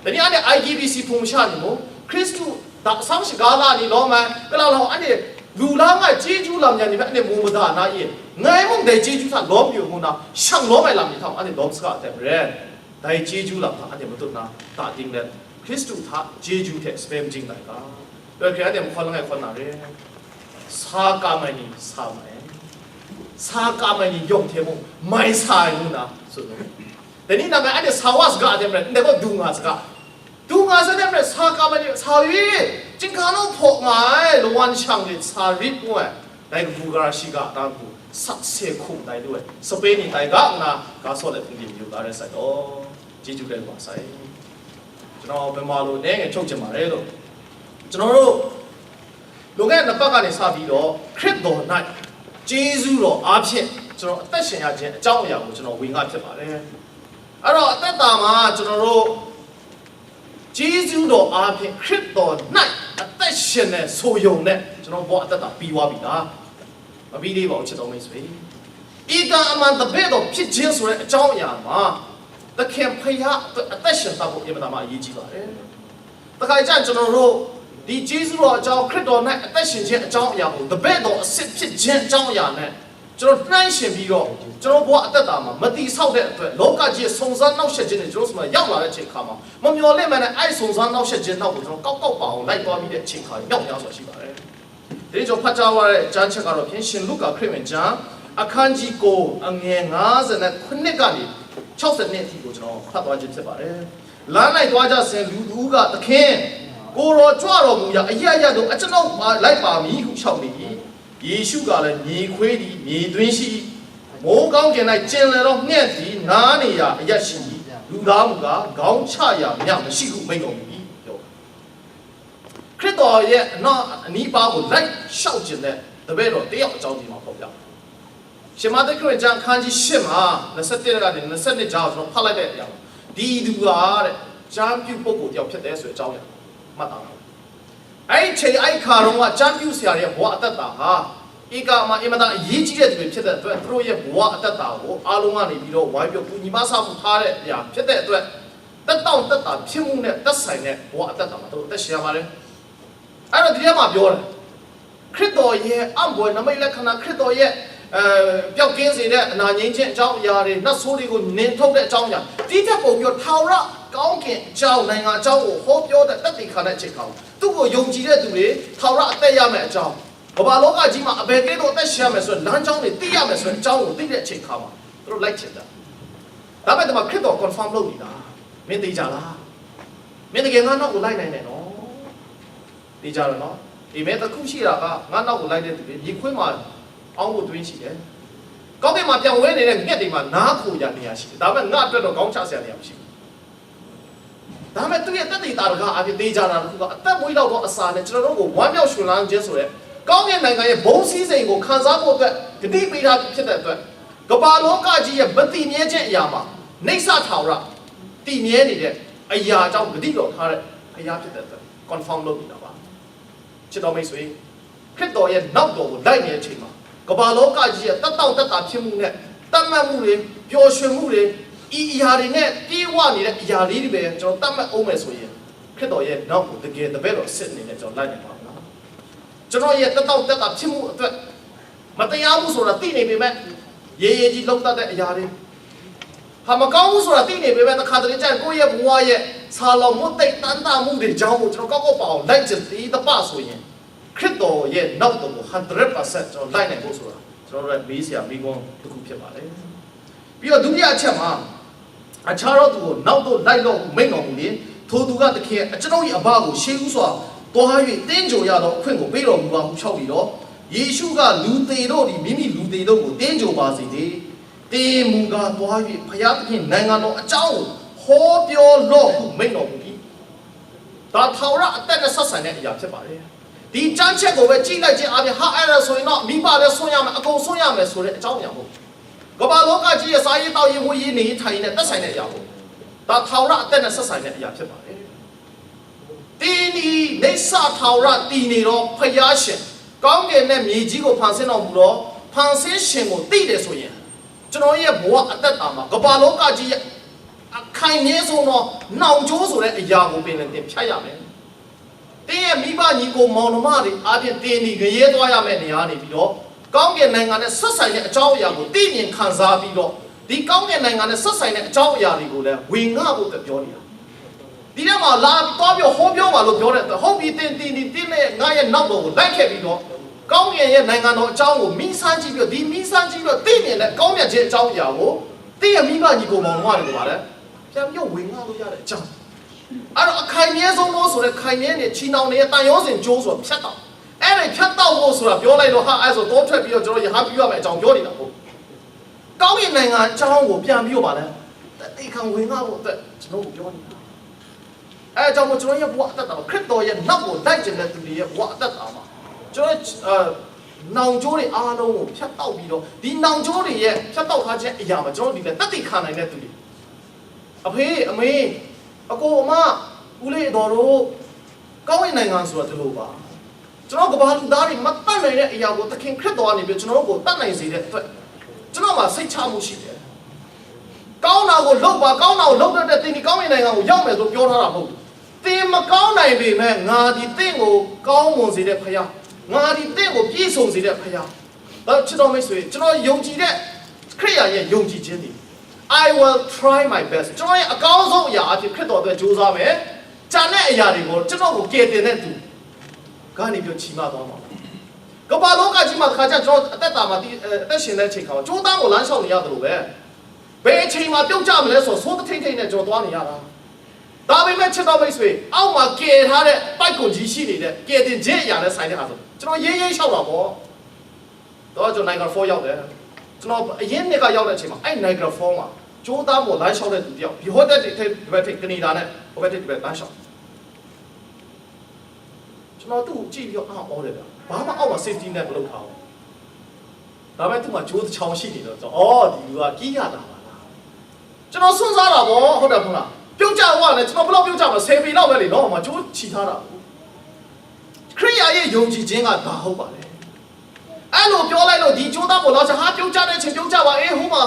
တနည်းအားဖြင့် အိုင် ကီ ဘီ စီ ဖုန် မရှ နည်း မူ ခရစ်တု ဒါ ဆောင် ရှ က လာ နည်း လော မ က လာ လော အ နည်း လူ လား ငါ ကျေးဇူး လမ်း ညံ နည်း ဖဲ အ နည်း မူ မ ဒါ နာ ရ ငယ် မုန် ဒဲ ကျေးဇူး ထ လော မ ယူ မူ နာ ရှံ လော မ လမ်း နည်း ထ အ နည်း လော စ က တဲ မရဲ ဒဲ ကျေးဇူး လမ်း ထ အ နည်း မတူ နာ ဒါ တင်း လဲ ခရစ်တု ထ ကျေးဇူး ထက် စပယ် မကျင့် တိုင် က ဘယ် ခရစ် အ နည်း မ ခွန် ငယ် ခွန် နာ ရဲ စာ က မ နည်း စာ မ ဆာ က မ နည်း ယုံ ထဲ မုန် မိုင် ဆာ ယူ နာ ဆို လို့ Dai ni nang gaw anhte sa wa saga de maren, ndai gaw du nga saga. Du nga sai de maren, sa kam ai ni, sa rit, chyinghka naw hpaw nga ai, lawan shang lit, sa rit ngu ai, dai kabu gara shiga, dang hku, sakse hkum dai lu ai, sape ni tai ga nna, ga sawt ai hpung de mayu la rai sai law, chyeju rai wa sai. ကျွန်တော် မြန်မာလို အနည်းငယ် ချုပ်ချင်ပါတယ်လို့ ကျွန်တော်တို့ လွန်ခဲ့တဲ့နှစ်ပတ်ကနေစပြီးတော့ ခရစ်တော်၌ကျေးဇူးတော်အားဖြင့် ကျွန်တော်အသက်ရှင်ရခြင်းအကြောင်းအရာကို ကျွန်တော်ဝေငှဖြစ်ပါတယ်။ အဲ့တော့ အသက်တာမှာ ကျွန်တော်တို့ ကျေးဇူးတော်အားဖြင့် ခရစ်တော်၌အသက်ရှင်တဲ့ ဆိုရုံနဲ့ ကျွန်တော်ဘဝအသက်တာပြီးသွားပြီလား။ မပြီးသေးပါဘူး ချစ်တော်မိတ်ဆွေ။ ဧကန်အမှန်တပည့်တော်ဖြစ်ခြင်းဆိုတဲ့အကြောင်းအရာမှာ သခင်ဖခင်အတွက်အသက်ရှင်သတ်ဖို့ အင်မတန်မှအရေးကြီးပါတယ်။ တခါကျရင် ကျွန်တော်တို့ ဒီကျေးဇူးတော်အကြောင်း ခရစ်တော်၌အသက်ရှင်ခြင်းအကြောင်းအရာကို တပည့်တော်အစစ်ဖြစ်ခြင်းအကြောင်းအရာနဲ့ ကျွန်တော်နှိုင်းယှဉ်ပြီးတော့ ကျွန်တော်ဘဝအသက်တာမှာ မတည်ဆောက်တဲ့အတွက် လောကကြီးရဲ့ စုံစမ်းနှောက်ယှက်ခြင်းတွေ ကျွန်တော်ဆီမှာ ရောက်လာတဲ့အချိန်အခါမှာ မမျှော်လင့်ဘဲနဲ့ အဲ့ဒီစုံစမ်းနှောက်ယှက်ခြင်းနောက်ကို ကျွန်တော် ကောက်ကောက်ပအောင် လိုက်သွားမိတဲ့ အချိန်အခါ မြောက်များစွာရှိပါတယ်။ ဒီနေ့ ကျွန်တော် ဖတ်ကြားသွားတဲ့ ကျမ်းချက်ကတော့ ဖြင့် ရှင်လုကာ ခရစ်ဝင်ကျမ်း အခန်းကြီး ကိုး အငယ် ငါးဆယ့်ခုနစ် ကနေ ခြောက်ဆယ့်နှစ် အထိကို ကျွန်တော် ဖတ်သွားခြင်း ဖြစ်ပါတယ်။ လမ်း၌သွားကြစဉ် လူတဦးက၊ သခင်၊ ကိုယ်တော်ကြွတော်မူရာ အရပ်ရပ်သို့ အကျွန်ုပ်လိုက်ပါမည်ဟု လျှောက်လေ၏။ ယေရှုကလည်း၊ မြေခွေးသည် မြေတွင်းရှိ၏။ မိုးကောင်းကင်၌ ကျင်လည်သော ငှက်သည် နွားနေရာအရပ်ရှိ၏။ လူသားမူကား ခေါင်းချရာမျှမရှိဟု မိန့်တော်မူ၏။ ပြောပါ။ ခရစ်တော်ရဲ့အနောက်အနီးပါးကို လိုက်လျှောက်ချင်တဲ့ တပည့်တော်တစ်ယောက်အကြောင်း ဒီမှာ ဖော်ပြပါတယ်။ ရှင်မဿဲခရစ်ဝင်ကျမ်း အခန်းကြီးရှစ်မှာ နှစ်ဆယ့်တစ်ကနေ နှစ်ဆယ့်နှစ် ကြားကို ကျွန်တော် ဖတ်လိုက်တဲ့အရာမှာ ဒီသူကတဲ့ ကျမ်းပြုပုဂ္ဂိုလ်တစ်ယောက်ဖြစ်တယ်ဆိုတဲ့အကြောင်းအရာ မှတ်သားပါ။ အဲ့ဒီအချိန် အဲ့ဒီအခါတုန်းက ကျမ်းပြုဆရာတွေရဲ့ ဘဝအသက်တာဟာ ဧကမှာ အင်မတန်အရေးကြီးတဲ့သူတွေ ဖြစ်တဲ့အတွက် သူတို့ရဲ့ဘဝအသက်တာကို အားလုံးကနေပြီးတော့ ဝိုင်းပြီးတော့ ကူညီမဆမှုထားတဲ့အရာ ဖြစ်တဲ့အတွက် သက်တောင့်သက်သာဖြစ်မှုနဲ့ သက်ဆိုင်တဲ့ ဘဝအသက်တာမှာ သူတို့ အသက်ရှင်ရပါတယ်။ အဲ့တော့ ဒီထဲမှာ ပြောတယ်။ ခရစ်တော်ရဲ့ အံ့ဘွယ် နမိတ်လက္ခဏ၊ ခရစ်တော်ရဲ့ အဲ၊ ပျောက်ကင်းစေတဲ့ အနာငြိမ်းခြင်းအကြောင်းအရာတွေ၊ နတ်ဆိုးတွေကို နှင်ထုတ်တဲ့အကြောင်းအရာ၊ ဒီထက်ပိုပြီးတော့ ထာဝရကောင်းကင်အကြောင်း၊ နိုင်ငံအကြောင်းကို ဟောပြောတဲ့ သက်သေခံတဲ့အချိန်အခါမှာ သူ့ကိုယုံကြည်တဲ့သူတွေ ထာဝရအသက်ရမယ့်အကြောင်း၊ ကမ္ဘာလောကကြီးမှာ အဘယ်ကဲသို့ အသက်ရှင်ရမယ်ဆိုတဲ့ လမ်းကြောင်းတွေ သိရမယ်ဆိုတဲ့အကြောင်းကို သိတဲ့အချိန်အခါမှာ သူတို့ လိုက်ချင်ကြတယ်။ ဒါပေမဲ့ ဒီမှာ ခရစ်တော် confirm လုပ်နေတာ၊ မင်းသေချာလား။ မင်းတကယ် ငါနောက်ကို လိုက်နိုင်တယ်နော်။ သေချာတယ်နော်။ အမေ တစ်ခုရှိတာက ငါနောက်ကို လိုက်တဲ့သူတွေ မြေခွေးမှာ အောင်းဖို့တွင်းရှိတယ်။ ကောင်းကင်မှာ ပျံဝဲနေတဲ့ ငှက်တွေမှာ နားခိုရာနေရာရှိတယ်။ ဒါပေမဲ့ ငါအတွက်တော့ ခေါင်းချစရာနေရာ မရှိဘူး။ ဒါပေမဲ့ သူ့ရဲ့သက်သေသာတကားအားဖြင့် သေချာတာတစ်ခုက အသက်မွေးလောက်သောအစာနဲ့ ကျွန်တော်တို့ကို ဝမ်းမြောက်ရွှင်လန်းခြင်းဆိုတဲ့ ကောင်းကင်နိုင်ငံရဲ့ ဘုန်းစည်းစိမ်ကို ခံစားဖို့အတွက် ကတိပေးထားပြီး ဖြစ်တဲ့အတွက် ကမ္ဘာလောကကြီးရဲ့ မတည်မြဲခြင်းအရာမှာ နိစ္စထာဝရ တည်မြဲနေတဲ့အရာအကြောင်း ကတိတော်ထားတဲ့ ဘုရားဖြစ်တဲ့အတွက် confirm လုပ်နေတာပါ။ ချစ်တော်မိတ်ဆွေ၊ ခရစ်တော်ရဲ့နောက်တော်ကို လိုက်နေတဲ့အချိန်မှာ ကမ္ဘာလောကကြီးရဲ့ သက်တောင့်သက်သာဖြစ်မှုနဲ့ သတ်မှတ်မှုတွေ၊ ပျော်ရွှင်မှုတွေ၊ ဒီအရာတွေနဲ့ ပြည့်ဝနေတဲ့အရာလေးတွေပဲ ကျွန်တော် သတ်မှတ်အောင်မယ်ဆိုရင် ခရစ်တော်ရဲ့နောက်ကို တကယ်တပည့်တော်အစစ်အနေနဲ့ ကျွန်တော် လိုက်နိုင်ပါ့မလား။ ကျွန်တော်ရဲ့ သက်တောင့်သက်သာဖြစ်မှုအတွက် မတရားမှုဆိုတာ သိနေပေမဲ့ ရဲရဲကြီး လုပ်တတ်တဲ့အရာတွေ၊ ဟာ မကောင်းဘူးဆိုတာ သိနေပေမဲ့ တခါတလေကျရင် ကိုယ့်ရဲ့ဘဝရဲ့ ဆာလောင်မှု သိပ်တမ်းတမှုတွေကြောင့်မို့ ကျွန်တော် ကောက်ကောက်ပအောင် လိုက်ချင်သေးသပဆိုရင် ခရစ်တော်ရဲ့နောက်တော်ကို hundred percent ကျွန်တော် လိုက်နိုင်ဖို့ဆိုတာ ကျွန်တော်တို့ရဲ့ မေးစရာမေးခွန်းတစ်ခု ဖြစ်ပါတယ်။ ပြီးတော့ ဒုတိယအချက်မှာ အခြားသောသူကို နောက်သို့လိုက်လော့ဟု မိန့်တော်မူလျှင်၊ ထိုသူက သခင်၊ အကျွန်ုပ်၏အဘကို ရှေးဦးစွာ သွား၍ သင်္ဂြိုဟ်ရသော အခွင့်ကို ပေးတော်မူပါဟု လျှောက်လေတော့၊ ယေရှုက၊ လူသေတို့သည် မိမိလူသေတို့ကို သင်္ဂြိုဟ်ပါစေတည်း။ သင်မူကား သွား၍ ဘုရားသခင်နိုင်ငံတော်အကြောင်းကို ဟောပြောလော့ဟု မိန့်တော်မူ၏။ ဒါ ထာဝရအသက်နဲ့ ဆက်ဆိုင်တဲ့အရာ ဖြစ်ပါတယ်။ ဒီကျမ်းချက်ကိုပဲ ကြည့်လိုက်ခြင်းအားဖြင့် ဟာ အဲ့ဒါဆိုရင်တော့ မိဘလည်း စွန့်ရမယ်၊ အကုန်စွန့်ရမယ်ဆိုတဲ့ အကြောင်းအရာ မဟုတ်ဘူး။ ကမ္ဘာလောကကြီးရဲ့ စားရေးသောက်ရေး၊ မွေးရေး၊ နေရေးထိုင်ရေးနဲ့ သက်ဆိုင်တဲ့အရာ မဟုတ်ဘူး။ ဒါ ထာဝရအသက်နဲ့ ဆက်ဆိုင်တဲ့အရာ ဖြစ်ပါတယ်။ တည်နေ၊ နိစ္စထာဝရတည်နေသော ဘုရားရှင်၊ ကောင်းကင်နဲ့မြေကြီးကို ဖန်ဆင်းတော်မူသော ဖန်ဆင်းရှင်ကို သိတယ်ဆိုရင်၊ ကျွန်တော်ရဲ့ဘဝအသက်တာမှာ ကမ္ဘာလောကကြီးရဲ့ အခိုင်မြဲဆုံးသော နောင်ကျိုးဆိုတဲ့အရာကို ပင်လယ်ပြင်ဖြတ်ရမယ်။ သင်ရဲ့မိဘညီအစ်ကိုမောင်နှမတွေအားဖြင့် သင်သည် ငရဲသွားရမယ့်နေရာနေပြီးတော့ ကောင်းကင်နိုင်ငံနဲ့ ဆက်ဆိုင်တဲ့အကြောင်းအရာကို သိမြင်ခံစားပြီးတော့ ဒီကောင်းကင်နိုင်ငံနဲ့ ဆက်ဆိုင်တဲ့အကြောင်းအရာတွေကိုလည်း ဝင်ငှဖို့အတွက် ပြောနေတာ။ ဒီထဲမှာ လာသွားပြီးတော့ ဟောပြောပါလို့ ပြောတဲ့အတွက် ဟုတ်ပြီ၊ သင်၊ သင်၊ သင်၊ သင်နဲ့ ငါရဲ့နောက်တော်ကို လိုက်ခဲ့ပြီးတော့ ကောင်းကင်ရဲ့နိုင်ငံတော်အကြောင်းကို မီးစမ်းကြည့်ပြီးတော့ ဒီမီးစမ်းကြည့်ပြီးတော့ သိမြင်တဲ့ ကောင်းမြတ်ခြင်းအကြောင်းအရာကို သင့်ရဲ့မိဘညီအစ်ကိုမောင်နှမတွေကိုပါလေ ပြန်ပြီးတော့ဝင်ငှားလို့ရတဲ့အကြောင်း။ အဲ့တော့အခိုင်အမြဲဆုံးသောဆိုတဲ့ခိုင်မြဲတဲ့ခြေနှောင်တွေရဲ့တန်ရုံးစင်ကျိုးဆိုတာဖြတ်တောက်အဲ့ဒါဖြတ်တောက်ဖို့ဆိုတာပြောလိုက်တော့ဟာအဲ့ဆိုတော့ထွက်ပြီးတော့ကျွန်တော်ရဟန်းပြုရမယ်အကြောင်းပြောနေတာပေါ့။ကောင်းကင်နိုင်ငံအကြောင်းကိုပြန်ပြီးတော့ပါလဲတတိခံဝင်ငှားဖို့အတွက်ကျွန်တော်တို့ပြောနေတာ။အဲအကြောင်းမို့ကျွန်တော်ရဲ့ဘဝအသက်တာမှာခရစ်တော်ရဲ့နောက်ကိုလိုက်ကျင်တဲ့သူတွေရဲ့ဘဝအသက်တာမှာကျွန်တော်အဲနောင်ကျိုးတွေအားလုံးကိုဖြတ်တောက်ပြီးတော့ဒီနောင်ကျိုးတွေရဲ့ဖြတ်တောက်ထားခြင်းအရာမှာကျွန်တော်ဒီလေတတိခံနိုင်တဲ့သူတွေအဖေအမေအကိုအမဦးလေးအတော်တို့ကောင်းကင်နိုင်ငံဆိုတာဒီလိုပါကျွန်တော်ကမ္ဘာလူသားတွေမတတ်နိုင်တဲ့အရာကိုသခင်ခရစ်တော်ကနေပြီးကျွန်တော်တို့ကိုတတ်နိုင်စေတဲ့အတွက်ကျွန်တော်မှာစိတ်ချမှုရှိတယ်။ကောင်းတာကိုလုပ်ပါကောင်းတာကိုလုပ်တတ်တဲ့သင်ဒီကောင်းကင်နိုင်ငံကိုရောက်မယ်လို့ပြောထားတာမဟုတ်ဘူး။သင်မကောင်းနိုင်ပေမဲ့ငါဒီသင်ကိုကောင်းမွန်စေတဲ့ဖခင်ငါဒီသင်ကိုပြည့်စုံစေတဲ့ဖခင်ဒါချစ်တော်မိတ်ဆွေကျွန်တော်ယုံကြည်တဲ့ခရစ်ယာန်ရဲ့ယုံကြည်ခြင်းဒီ I will try my best ကျွန်တော်ရဲ့အကောင်းဆုံးအရာအဖြစ်ခရစ်တော်အတွက်ကြိုးစားမယ်။ကျန်တဲ့အရာတွေကိုကျွန်တော်ကိုကယ်တင်တဲ့သူကနေပြီးချီးမွမ်းသွားမှာပါ။ကမ္ဘာလောကကြီးမှာတခါကျကျွန်တော်အသက်တာမှာဒီအသက်ရှင်တဲ့အချိန်ခါမှာကြိုးစားကိုလမ်းလျှောက်နေရတယ်လို့ပဲ။ဘယ်အချိန်မှာပြုတ်ကျမလဲဆိုတော့သိုးတထိတ်ထိတ်နဲ့ကျွန်တော်သွားနေရတာ။ဒါပေမဲ့ချစ်တော်မိတ်ဆွေအောက်မှာကယ်ထားတဲ့ပိုက်ကွန်ကြီးရှိနေတဲ့ကယ်တင်ခြင်းအရာနဲ့ဆိုင်တဲ့ဟာဆိုကျွန်တော်ရေးရေးလျှောက်တာပေါ့။တော့ကျွန်တော် Niagara Falls ရောက်တယ်။ကျွန်တော်အရင်နှစ်ကရောက်တဲ့အချိန်မှာအဲ့ Niagara Falls မှာကြိုးစားဖို့လမ်းလျှောက်တဲ့သူတယောက်ဒီဟိုဘက်ထိပ်ဒီဘက်ထိပ်ကနေဒါနဲ့ဟိုဘက်ထိပ်ဒီဘက်လမ်းလျှောက်ကျွန်တော်သူ့ကိုကြည့်ပြီးတော့အံ့ဩတယ်ဗျာ။ဘာမှအောက်မှာ safety net မလုပ်ထားဘူး။ဒါပေမဲ့သူ့မှာကြိုးတစ်ချောင်းရှိနေတော့ကျွန်တော်အော်ဒီလူကကြီးရတာပါလား။ကျွန်တော်စွန့်စားတာပေါ့ဟုတ်တယ်မဟုတ်လား။ပြုတ်ကျသွားတယ်ကျွန်တော်ဘယ်လောက်ပြုတ်ကျမှာဆယ်ပေလောက်ပဲလေနော်။ဟိုမှာကြိုးချီထားတာ။ခရိယာရဲ့ယုံကြည်ခြင်းကဒါဟုတ်ပါလေ။အဲ့လိုပြောလိုက်လို့ဒီကြိုးသားပေါ်လောက်ချဟာပြုတ်ကျတဲ့အချိန်ပြုတ်ကျပါအေးဟိုမှာ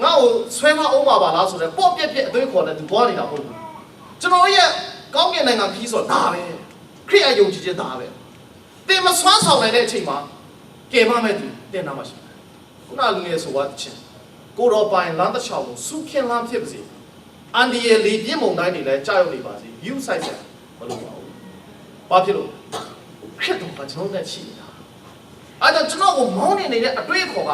ငါ့ကိုဆွဲထားအောင်ပါပါလားဆိုတော့ပေါ့ပြက်ပြက်အသွေးခေါ်တဲ့သူသွားနေတာမဟုတ်ဘူး။ကျွန်တော်ရဲ့ကောင်းကင်နိုင်ငံခီးဆိုတာဒါပဲ။ခရိယာယုံကြည်ခြင်းဒါပဲ။သင်မစွမ်းဆောင်နိုင်တဲ့အချိန်မှာကယ်မမဲ့သူတင်နာမှာရှိတယ်။ခုနလူငယ်ဆိုသွားတဲ့ချင်းကိုတော်ပိုင်လမ်းတစ်လျှောက်ကိုစူးခင်းလမ်းဖြစ်ပါစေ။အန္တရာယ်လေပြင်းမုန်တိုင်းတွေလည်းကြောက်ရွံ့နေပါစေ။ယူဆိုင်ဆိုင်မလုပ်ပါဘူး။ဘာဖြစ်လို့ခရစ်တော်ကကျွန်တော်နဲ့ရှိနေတာ။အဲဒါကျွန်တော်ကိုမောင်းနေနေတဲ့အတွေးအခေါ်က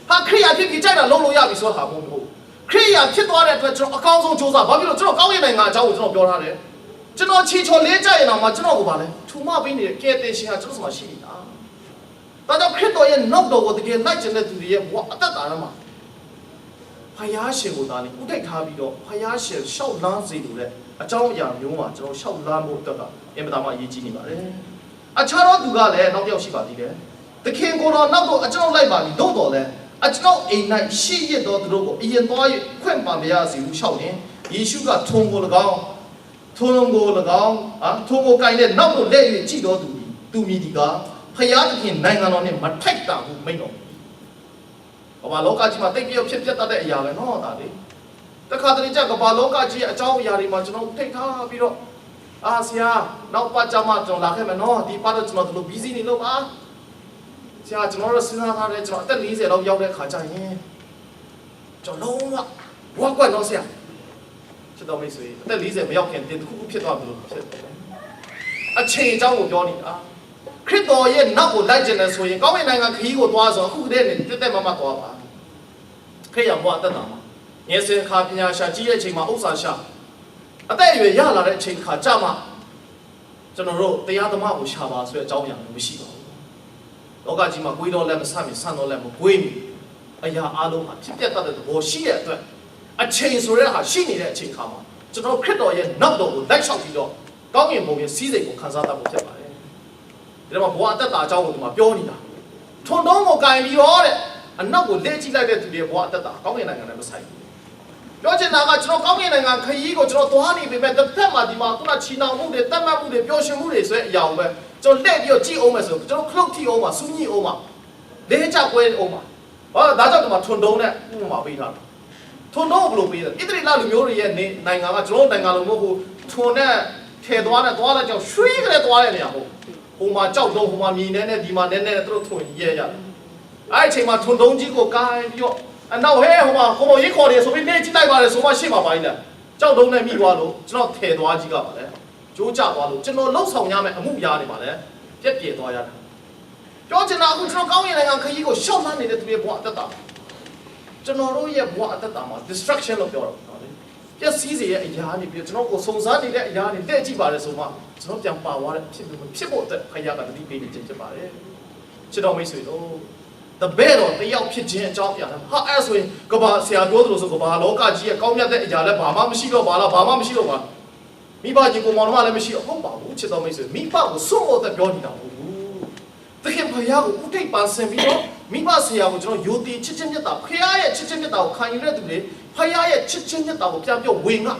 ဟာခရိယာဖြစ်ပြီးကြိုက်တာလုပ်လို့ရပြီဆိုတာမဟုတ်ဘူး။ခရိယာဖြစ်သွားတဲ့အတွက်ကျွန်တော်အကောင်းဆုံးစူးစမ်းဘာဖြစ်လို့ကျွန်တော်ကောင်းကင်နိုင်ငံအကြောင်းကိုကျွန်တော်ပြောထားတယ်။ကျွန်တော်ခြေချော်လေးကြိုက်ရင်တော့မှကျွန်တော်ကိုပါလဲထူမပေးနေတဲ့ကယ်တင်ရှင်ဟာကျွန်တော်မှာရှိနေတာ။ဒါကြောင့်ခရစ်တော်ရဲ့နောက်တော်ကိုတကယ်လိုက်ကျင်တဲ့သူတွေရဲ့ဘဝအသက်တာထဲမှာဖယားရှင်ကိုသာနေဥဒိတ်ထားပြီးတော့ဖယားရှင်လျှောက်လန်းစေလိုတဲ့အကြောင်းအရာမျိုးမှာကျွန်တော်လျှောက်လန်းဖို့အတွက်ကအင်မတန်မှအရေးကြီးနေပါတယ်။အခြားသောသူကလည်းနောက်တစ်ယောက်ရှိပါသေးတယ်။သခင်ကိုယ်တော်နောက်သို့အကျွန်ုပ်လိုက်ပါမည်သို့သော်လည်းအကျွန်ုပ်အိမ်၌ရှိရစ်သောသူတို့ကိုအရင်သွား၍ခွင့်ပန်ပါရစေဟုလျှောက်လျှင်ယေရှုကထိုင်ကို၎င်းထိုင်ကို၎င်းအာထိုင်ကိုကိုင်လျက်နောက်သို့လှည့်၍ကြည့်တော်သူသည်သူမည်ဒီကားဖျားသခင်နိုင်ငံတော်နှင့်မထိုက်တန်ဟုမိန့်တော်မူ၏။ကမ္ဘာလောကကြီးမှာတိတ်တရုတ်ဖြစ်ပျက်တတ်တဲ့အရာပဲနော်ဒါလေ။တခါတလေကျကမ္ဘာလောကကြီးအကြောင်းအရာတွေမှာကျွန်တော်ထိတ်ထားပြီးတော့အာဆရာနောက်ပတ်ကြမှာကျွန်တော်လာခဲ့မယ်နော်ဒီပတ်တော့ကျွန်တော်ဒီလို busy နေလို့ပါဆရာကျွန်တော်တို့စဉ်းစားထားတဲ့ကျွန်တော်အသက်40လောက်ရောက်တဲ့ခါကျရင်ကျွန်တော်လုံးဝဝါကွက်တော့ဆရာချစ်တော်မိတ်ဆွေအသက်40မရောက်ခင်တင်တစ်ခုခုဖြစ်သွားမလို့ဖြစ်တယ်အချိန်အကြောင်းကိုပြောနေတာခရစ်တော်ရဲ့နောက်ကိုလိုက်ကျင်တယ်ဆိုရင်ကောင်းကင်နိုင်ငံခရီးကိုသွားဆိုအခုကတည်းကတက်တက်မတ်မတ်သွားပါခရိယံဘဝအသက်တာမှာငယ်စဉ်အခါပညာရှာကြီးတဲ့အချိန်မှာဥစ္စာရှာအသက်အရွယ်ရလာတဲ့အချိန်အခါကျမှကျွန်တော်တို့တရားသမားကိုရှာပါဆိုတဲ့အကြောင်းအရာမျိုးမရှိပါဘူးလောကကြီးမှာကွေးတော့လည်းမဆမီဆန့်တော့လည်းမကွေးမီအရာအလုံးဟာဖြစ်ပျက်တတ်တဲ့သဘောရှိတဲ့အတွက်အချိန်ဆိုတဲ့ဟာရှိနေတဲ့အချိန်အခါမှာကျွန်တော်ခရစ်တော်ရဲ့နောက်တော်ကိုလိုက်လျှောက်ပြီးတော့ကောင်းကင်ဘုံရဲ့စည်းစိမ်ကိုခံစားတတ်ဖို့ဖြစ်ပါတယ်ဒီမှာဘဝအသက်တာအကြောင်းကိုဒီမှာပြောနေတာထွန်တုံးကိုကင်ပြီးတော့တဲ့အနောက်ကိုလဲကြည့်လိုက်တဲ့သူတွေဘဝအသက်တာကောင်းကင်နိုင်ငံနဲ့မဆိုင်ဘူးပြောချင်တာကကျွန်တော်ကောင်းကင်နိုင်ငံခရီးကိုကျွန်တော်သွားနေပေမဲ့တစ်ဖက်မှာဒီမှာခုနချီနှောင်မှုတွေတတ်မှတ်မှုတွေပျော်ရွှင်မှုတွေဆိုတဲ့အရာကိုပဲကျွန်တော်လှည့်ပြီးတော့ကြည့်အောင်မယ်ဆိုကျွန်တော်ခလုတ်ထီအောင်ပါစူးညှိအောင်ပါလဲကြကွဲအောင်ပါဘာလို့ဒါကြောင့်ဒီမှာထွန်တုံးနဲ့ဥပမာပေးထားတာထွန်တုံးဘယ်လိုပေးလဲဣသရေလလူမျိုးတွေရဲ့နေနိုင်ငံကကျွန်တော်နိုင်ငံလိုမျိုးဟိုထွန်နဲ့ထဲသွားနဲ့သွားတဲ့ကြောင့်ရွှေကလေးသွားတဲ့နေရာဟိုဟိုမှာကြောက်တုံးဟိုမှာမြေနဲ့နဲ့ဒီမှာနဲ့နဲ့သူတို့ထွန်ရဲရတယ်အဲ့အချိန်မှာထွန်တုံးကြီးကိုကိုင်ပြီးတော့အနောက်ဟဲဟိုမှာဟိုမော်ရေးခေါ်တယ်ဆိုပြီးနေကြည့်လိုက်ပါတယ်ဆိုမှရှေ့မှာပါကြီးလဲကြောက်တုံးနဲ့မိသွားလို့ကျွန်တော်ထဲသွားကြီးကပါလေကျိုးကျသွားလို့ကျွန်တော်လှုပ်ဆောင်ရမယ့်အမှုရာတွေပါလေပြက်ပြယ်သွားရတယ်ပြောချင်တာအခုကျွန်တော်ကောင်းကင်နိုင်ငံခရီးကိုရှောက်လှမ်းနေတဲ့သူတွေဘဝအသက်တာ ကျွန်တော်တို့ရဲ့ဘဝအသက်တာမှာ destruction လို့ပြောတော့နော်လေပျက်စီးစေတဲ့အရာနေပြီးတော့ကျွန်တော်ကိုစုံစမ်းနေတဲ့အရာနေလက်ကြည့်ပါလေဆိုမှကျွန်တော်ပြန်ပါသွားတဲ့ဖြစ်လို့ဖြစ်ဖို့အတွက်ဖခင်ကတတိပေးနေခြင်းဖြစ်ပါတယ်ချစ်တော်မိတ်ဆွေတို့တပည့်တော်တယောက်ဖြစ်ခြင်းအကြောင်းအရာဟာအဲဆိုရင်ကဘာဆရာပြောသလိုဆိုကဘာလောကကြီးရဲ့ကောင်းမြတ်တဲ့အရာလည်းဘာမှမရှိတော့ပါလားဘာမှမရှိတော့ပါမိဘညီကိုမောင်နှမလည်းမရှိတော့ဟုတ်ပါဘူးချစ်တော်မိတ်ဆွေမိဘကိုစွန့်ဖို့အတွက်ပြောနေတာမဟုတ်ဘူးသခင်ဘုရားကိုဦးထိပ်ပန်းဆင်ပြီးတော့မိဘဆရာကိုကျွန်တော်ယိုတည်ချစ်ချင်းမြတ်တာဖခင်ရဲ့ချစ်ချင်းမြတ်တာကိုခံယူတဲ့သူတွေဖခင်ရဲ့ချစ်ချင်းမြတ်တာကိုပြန်ပြောဝေငှ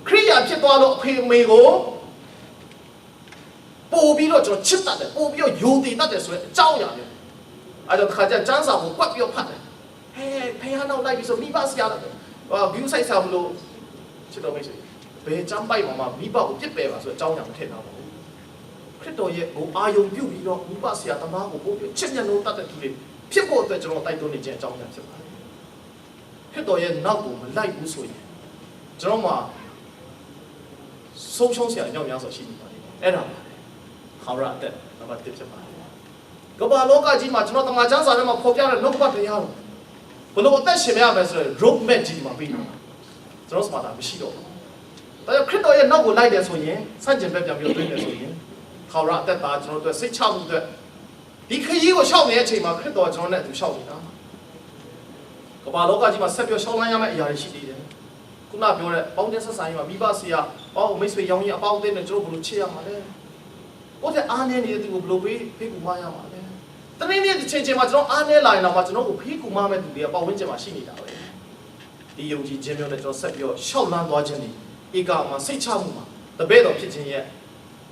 ခရိယဖြစ်သွားလို့အဖေအမေကိုပို့ပြီးတော့ကျွန်တော်ချစ်တတ်တယ်ပို့ပြီးတော့ယိုတည်တတ်တယ်ဆိုတဲ့အကြောင်းအရာမျိုးအဲတော့ခါကျကျမ်းစာကိုကွက်ပြီးတော့ဖတ်တယ်ဟဲဖခင်နောက်လိုက်ပြီးဆိုမိဘဆရာတော့ဂူးဆိုင်ဆရာမလို့ချစ်တော်မိတ်ဆွေဘယ်ကျမ်းပိုက်မှာမှမိဘကိုပြစ်ပယ်ပါဆိုတဲ့အကြောင်းအရာမထည့်ထားပါဘူးခရစ်တော်ရဲ့ကိုအာယုံပြုပြီးတော့မိဘဆရာသမားကိုပို့ပြီးချစ်မြတ်လို့တတ်တဲ့သူတွေဖြစ်ဖို့အတွက်ကျွန်တော်တိုက်တွန်းနေခြင်းအကြောင်းအရာဖြစ်ပါတယ်ခရစ်တော်ရဲ့နောက်ကိုမလိုက်ဘူးဆိုရင်ကျွန်တော်မှာဆုံးရှုံးစရာအမြောက်များစွာရှိနေပါတယ်အဲ့ဒါပါလေခါရအသက်နံပါတ်1ဖြစ်ပါတယ်ကမ္ဘာလောကကြီးမှာကျွန်တော်တမန်ကျမ်းစာထဲမှာဖော်ပြတဲ့နှုတ်ကပတ်တရားကိုဘလို့အသက်ရှင်ရမယ်ဆိုရင် road map ကြီးဒီမှာပေးထားတာကျွန်တော်စမတာမရှိတော့ဘူးဒါကြောင့်ခရစ်တော်ရဲ့နောက်ကိုလိုက်တယ်ဆိုရင်ဆန့်ကျင်ဘက်ပြန်ပြီးတော့တွင်းတယ်ဆိုရင်ခါရအသက်တာကျွန်တော်တို့စိတ်ချမှုအတွက်ဒီခရီးကိုလျှောက်နေတဲ့အချိန်မှာခရစ်တော်ကျွန်တော်နဲ့အတူလျှောက်နေတာကမ္ဘာလောကကြီးမှာဆက်ပြီးလျှောက်လန်းရမယ့်အရာတွေရှိသေးတယ်ခုနပြောတဲ့ပေါင်းတင်ဆက်ဆံရေးမှာမိဘဆရာပေါင်းမိတ်ဆွေရောင်ကြီးအပေါင်းအသင်းတွေကျွန်တော်ဘယ်လိုချစ်ရမှာလဲကိုယ့်ထက်အားနည်းနေတဲ့သူကိုဘယ်လိုပေးဖေးကူမရမှာလဲတနေ့နေ့တစ်ချိန်ချိန်မှာကျွန်တော်အားနည်းလာရင်တော့မှကျွန်တော်ကိုဖေးကူမမဲ့သူတွေကပတ်ဝန်းကျင်မှာရှိနေတာပဲဒီယုံကြည်ခြင်းမျိုးနဲ့ကျွန်တော်ဆက်ပြီးတော့ရှောက်လန်းသွားခြင်းဒီဧကမှာစိတ်ချမှုမှာတပည့်တော်ဖြစ်ခြင်းရဲ့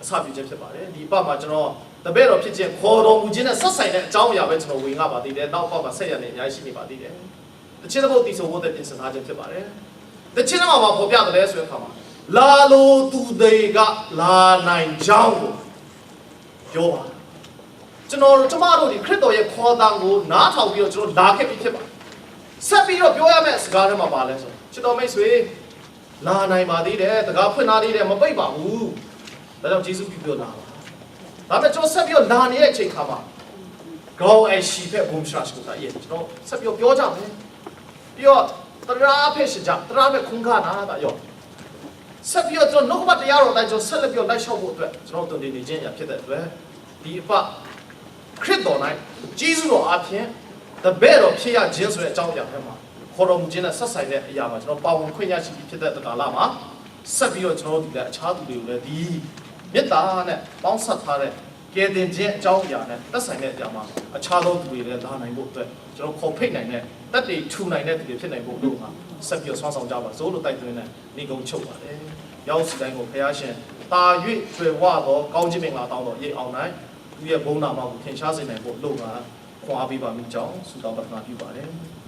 အစပြုခြင်းဖြစ်ပါတယ်ဒီအပတ်မှာကျွန်တော်တပည့်တော်ဖြစ်ခြင်းခေါ်တော်မူခြင်းနဲ့ဆက်ဆိုင်တဲ့အကြောင်းအရာပဲကျွန်တော်ဝေငှပါသေးတယ်နောက်အပတ်မှာဆက်ရနေအများကြီးရှိနေပါသေးတယ်တခြင်းတစ်ပုဒ်တီဆိုဖို့အတွက်ပြင်ဆင်ထားခြင်းဖြစ်ပါတယ်တခြင်းထဲမှာဘာဖော်ပြတယ်လဲဆိုတဲ့အခါမှာလာလိုသူတွေကလာနိုင်ကြောင်းကိုပြောပါကျွန်တော်ကျမတို့ဒီခရစ်တော်ရဲ့ခေါ်တံကိုနားထောင်ပြီးတော့ကျွန်တော်လာခဲ့ပြီးဖြစ်ပါတယ်ဆက်ပြီးတော့ပြောရမယ့်စကားထဲမှာပါလဲဆိုချစ်တော်မိတ်ဆွေလာနိုင်ပါသေးတယ်တကားဖွင့်ထားသေးတယ်မပိတ်ပါဘူးဒါကြောင့်ယေရှုပြုပြောလာပါဒါပေမဲ့ကျွန်တော်ဆက်ပြီးတော့လာနေတဲ့အချိန်ခါမှာခေါင်းအရှိဖက်ဘုံရှာရှိတာရဲ့ကျွန်တော်ဆက်ပြီးတော့ပြောကြမယ်ပြီးတော့တရားဖက်ရှိကြတရားဖက်ခုံးခါနာတာရောဆက်ပြီးတော့ကျွန်တော်နှုတ်ကပတ်တရားတော်အတိုင်းကျွန်တော်ဆက်လက်ပြီးတော့လိုက်လျှောက်ဖို့အတွက်ကျွန်တော်တုံ့တင်နေခြင်းအရာဖြစ်တဲ့အတွက်ဒီအပခရစ်တော်၌ယေရှုတော်အဖျင်တပည့်တော်ဖြစ်ရခြင်းဆိုတဲ့အကြောင်းအရာထဲမှာခေါ်တော်မူခြင်းနဲ့ဆက်ဆိုင်တဲ့အရာမှာကျွန်တော်ပါဝင်ခွင့်ရရှိပြီးဖြစ်တဲ့တကာလမှာဆက်ပြီးတော့ကျွန်တော်တို့ဒီလည်းအခြားသူတွေကိုလည်းဒီမေတ္တာနဲ့ပေါင်းစပ်ထားတဲ့ကယ်တင်ခြင်းအကြောင်းအရာနဲ့သက်ဆိုင်တဲ့အရာမှာအခြားသောသူတွေလည်းလာနိုင်ဖို့အတွက်ကျွန်တော်ခေါ်ဖိတ်နိုင်တဲ့တပ်တွေထူနိုင်တဲ့သူတွေဖြစ်နိုင်ဖို့တို့မှာဆက်ပြီးတော့ဆွမ်းဆောင်ကြပါစို့လို့တိုက်တွန်းနေနေကုန်းချုပ်ပါတယ်။ရောက်စီတိုင်းကိုဖခင်ရှင်တာ၍ကြွယ်ဝသောကောင်းခြင်းမင်္ဂလာတောင်းတော်ရိပ်အောင်၌သူရဲ့ဘုန်းနာမကိုထင်ရှားစေနိုင်ဖို့လို့ငါခွန်အားပေးပါမိကြောင်းဆုတောင်းပတနာပြုပါတယ်။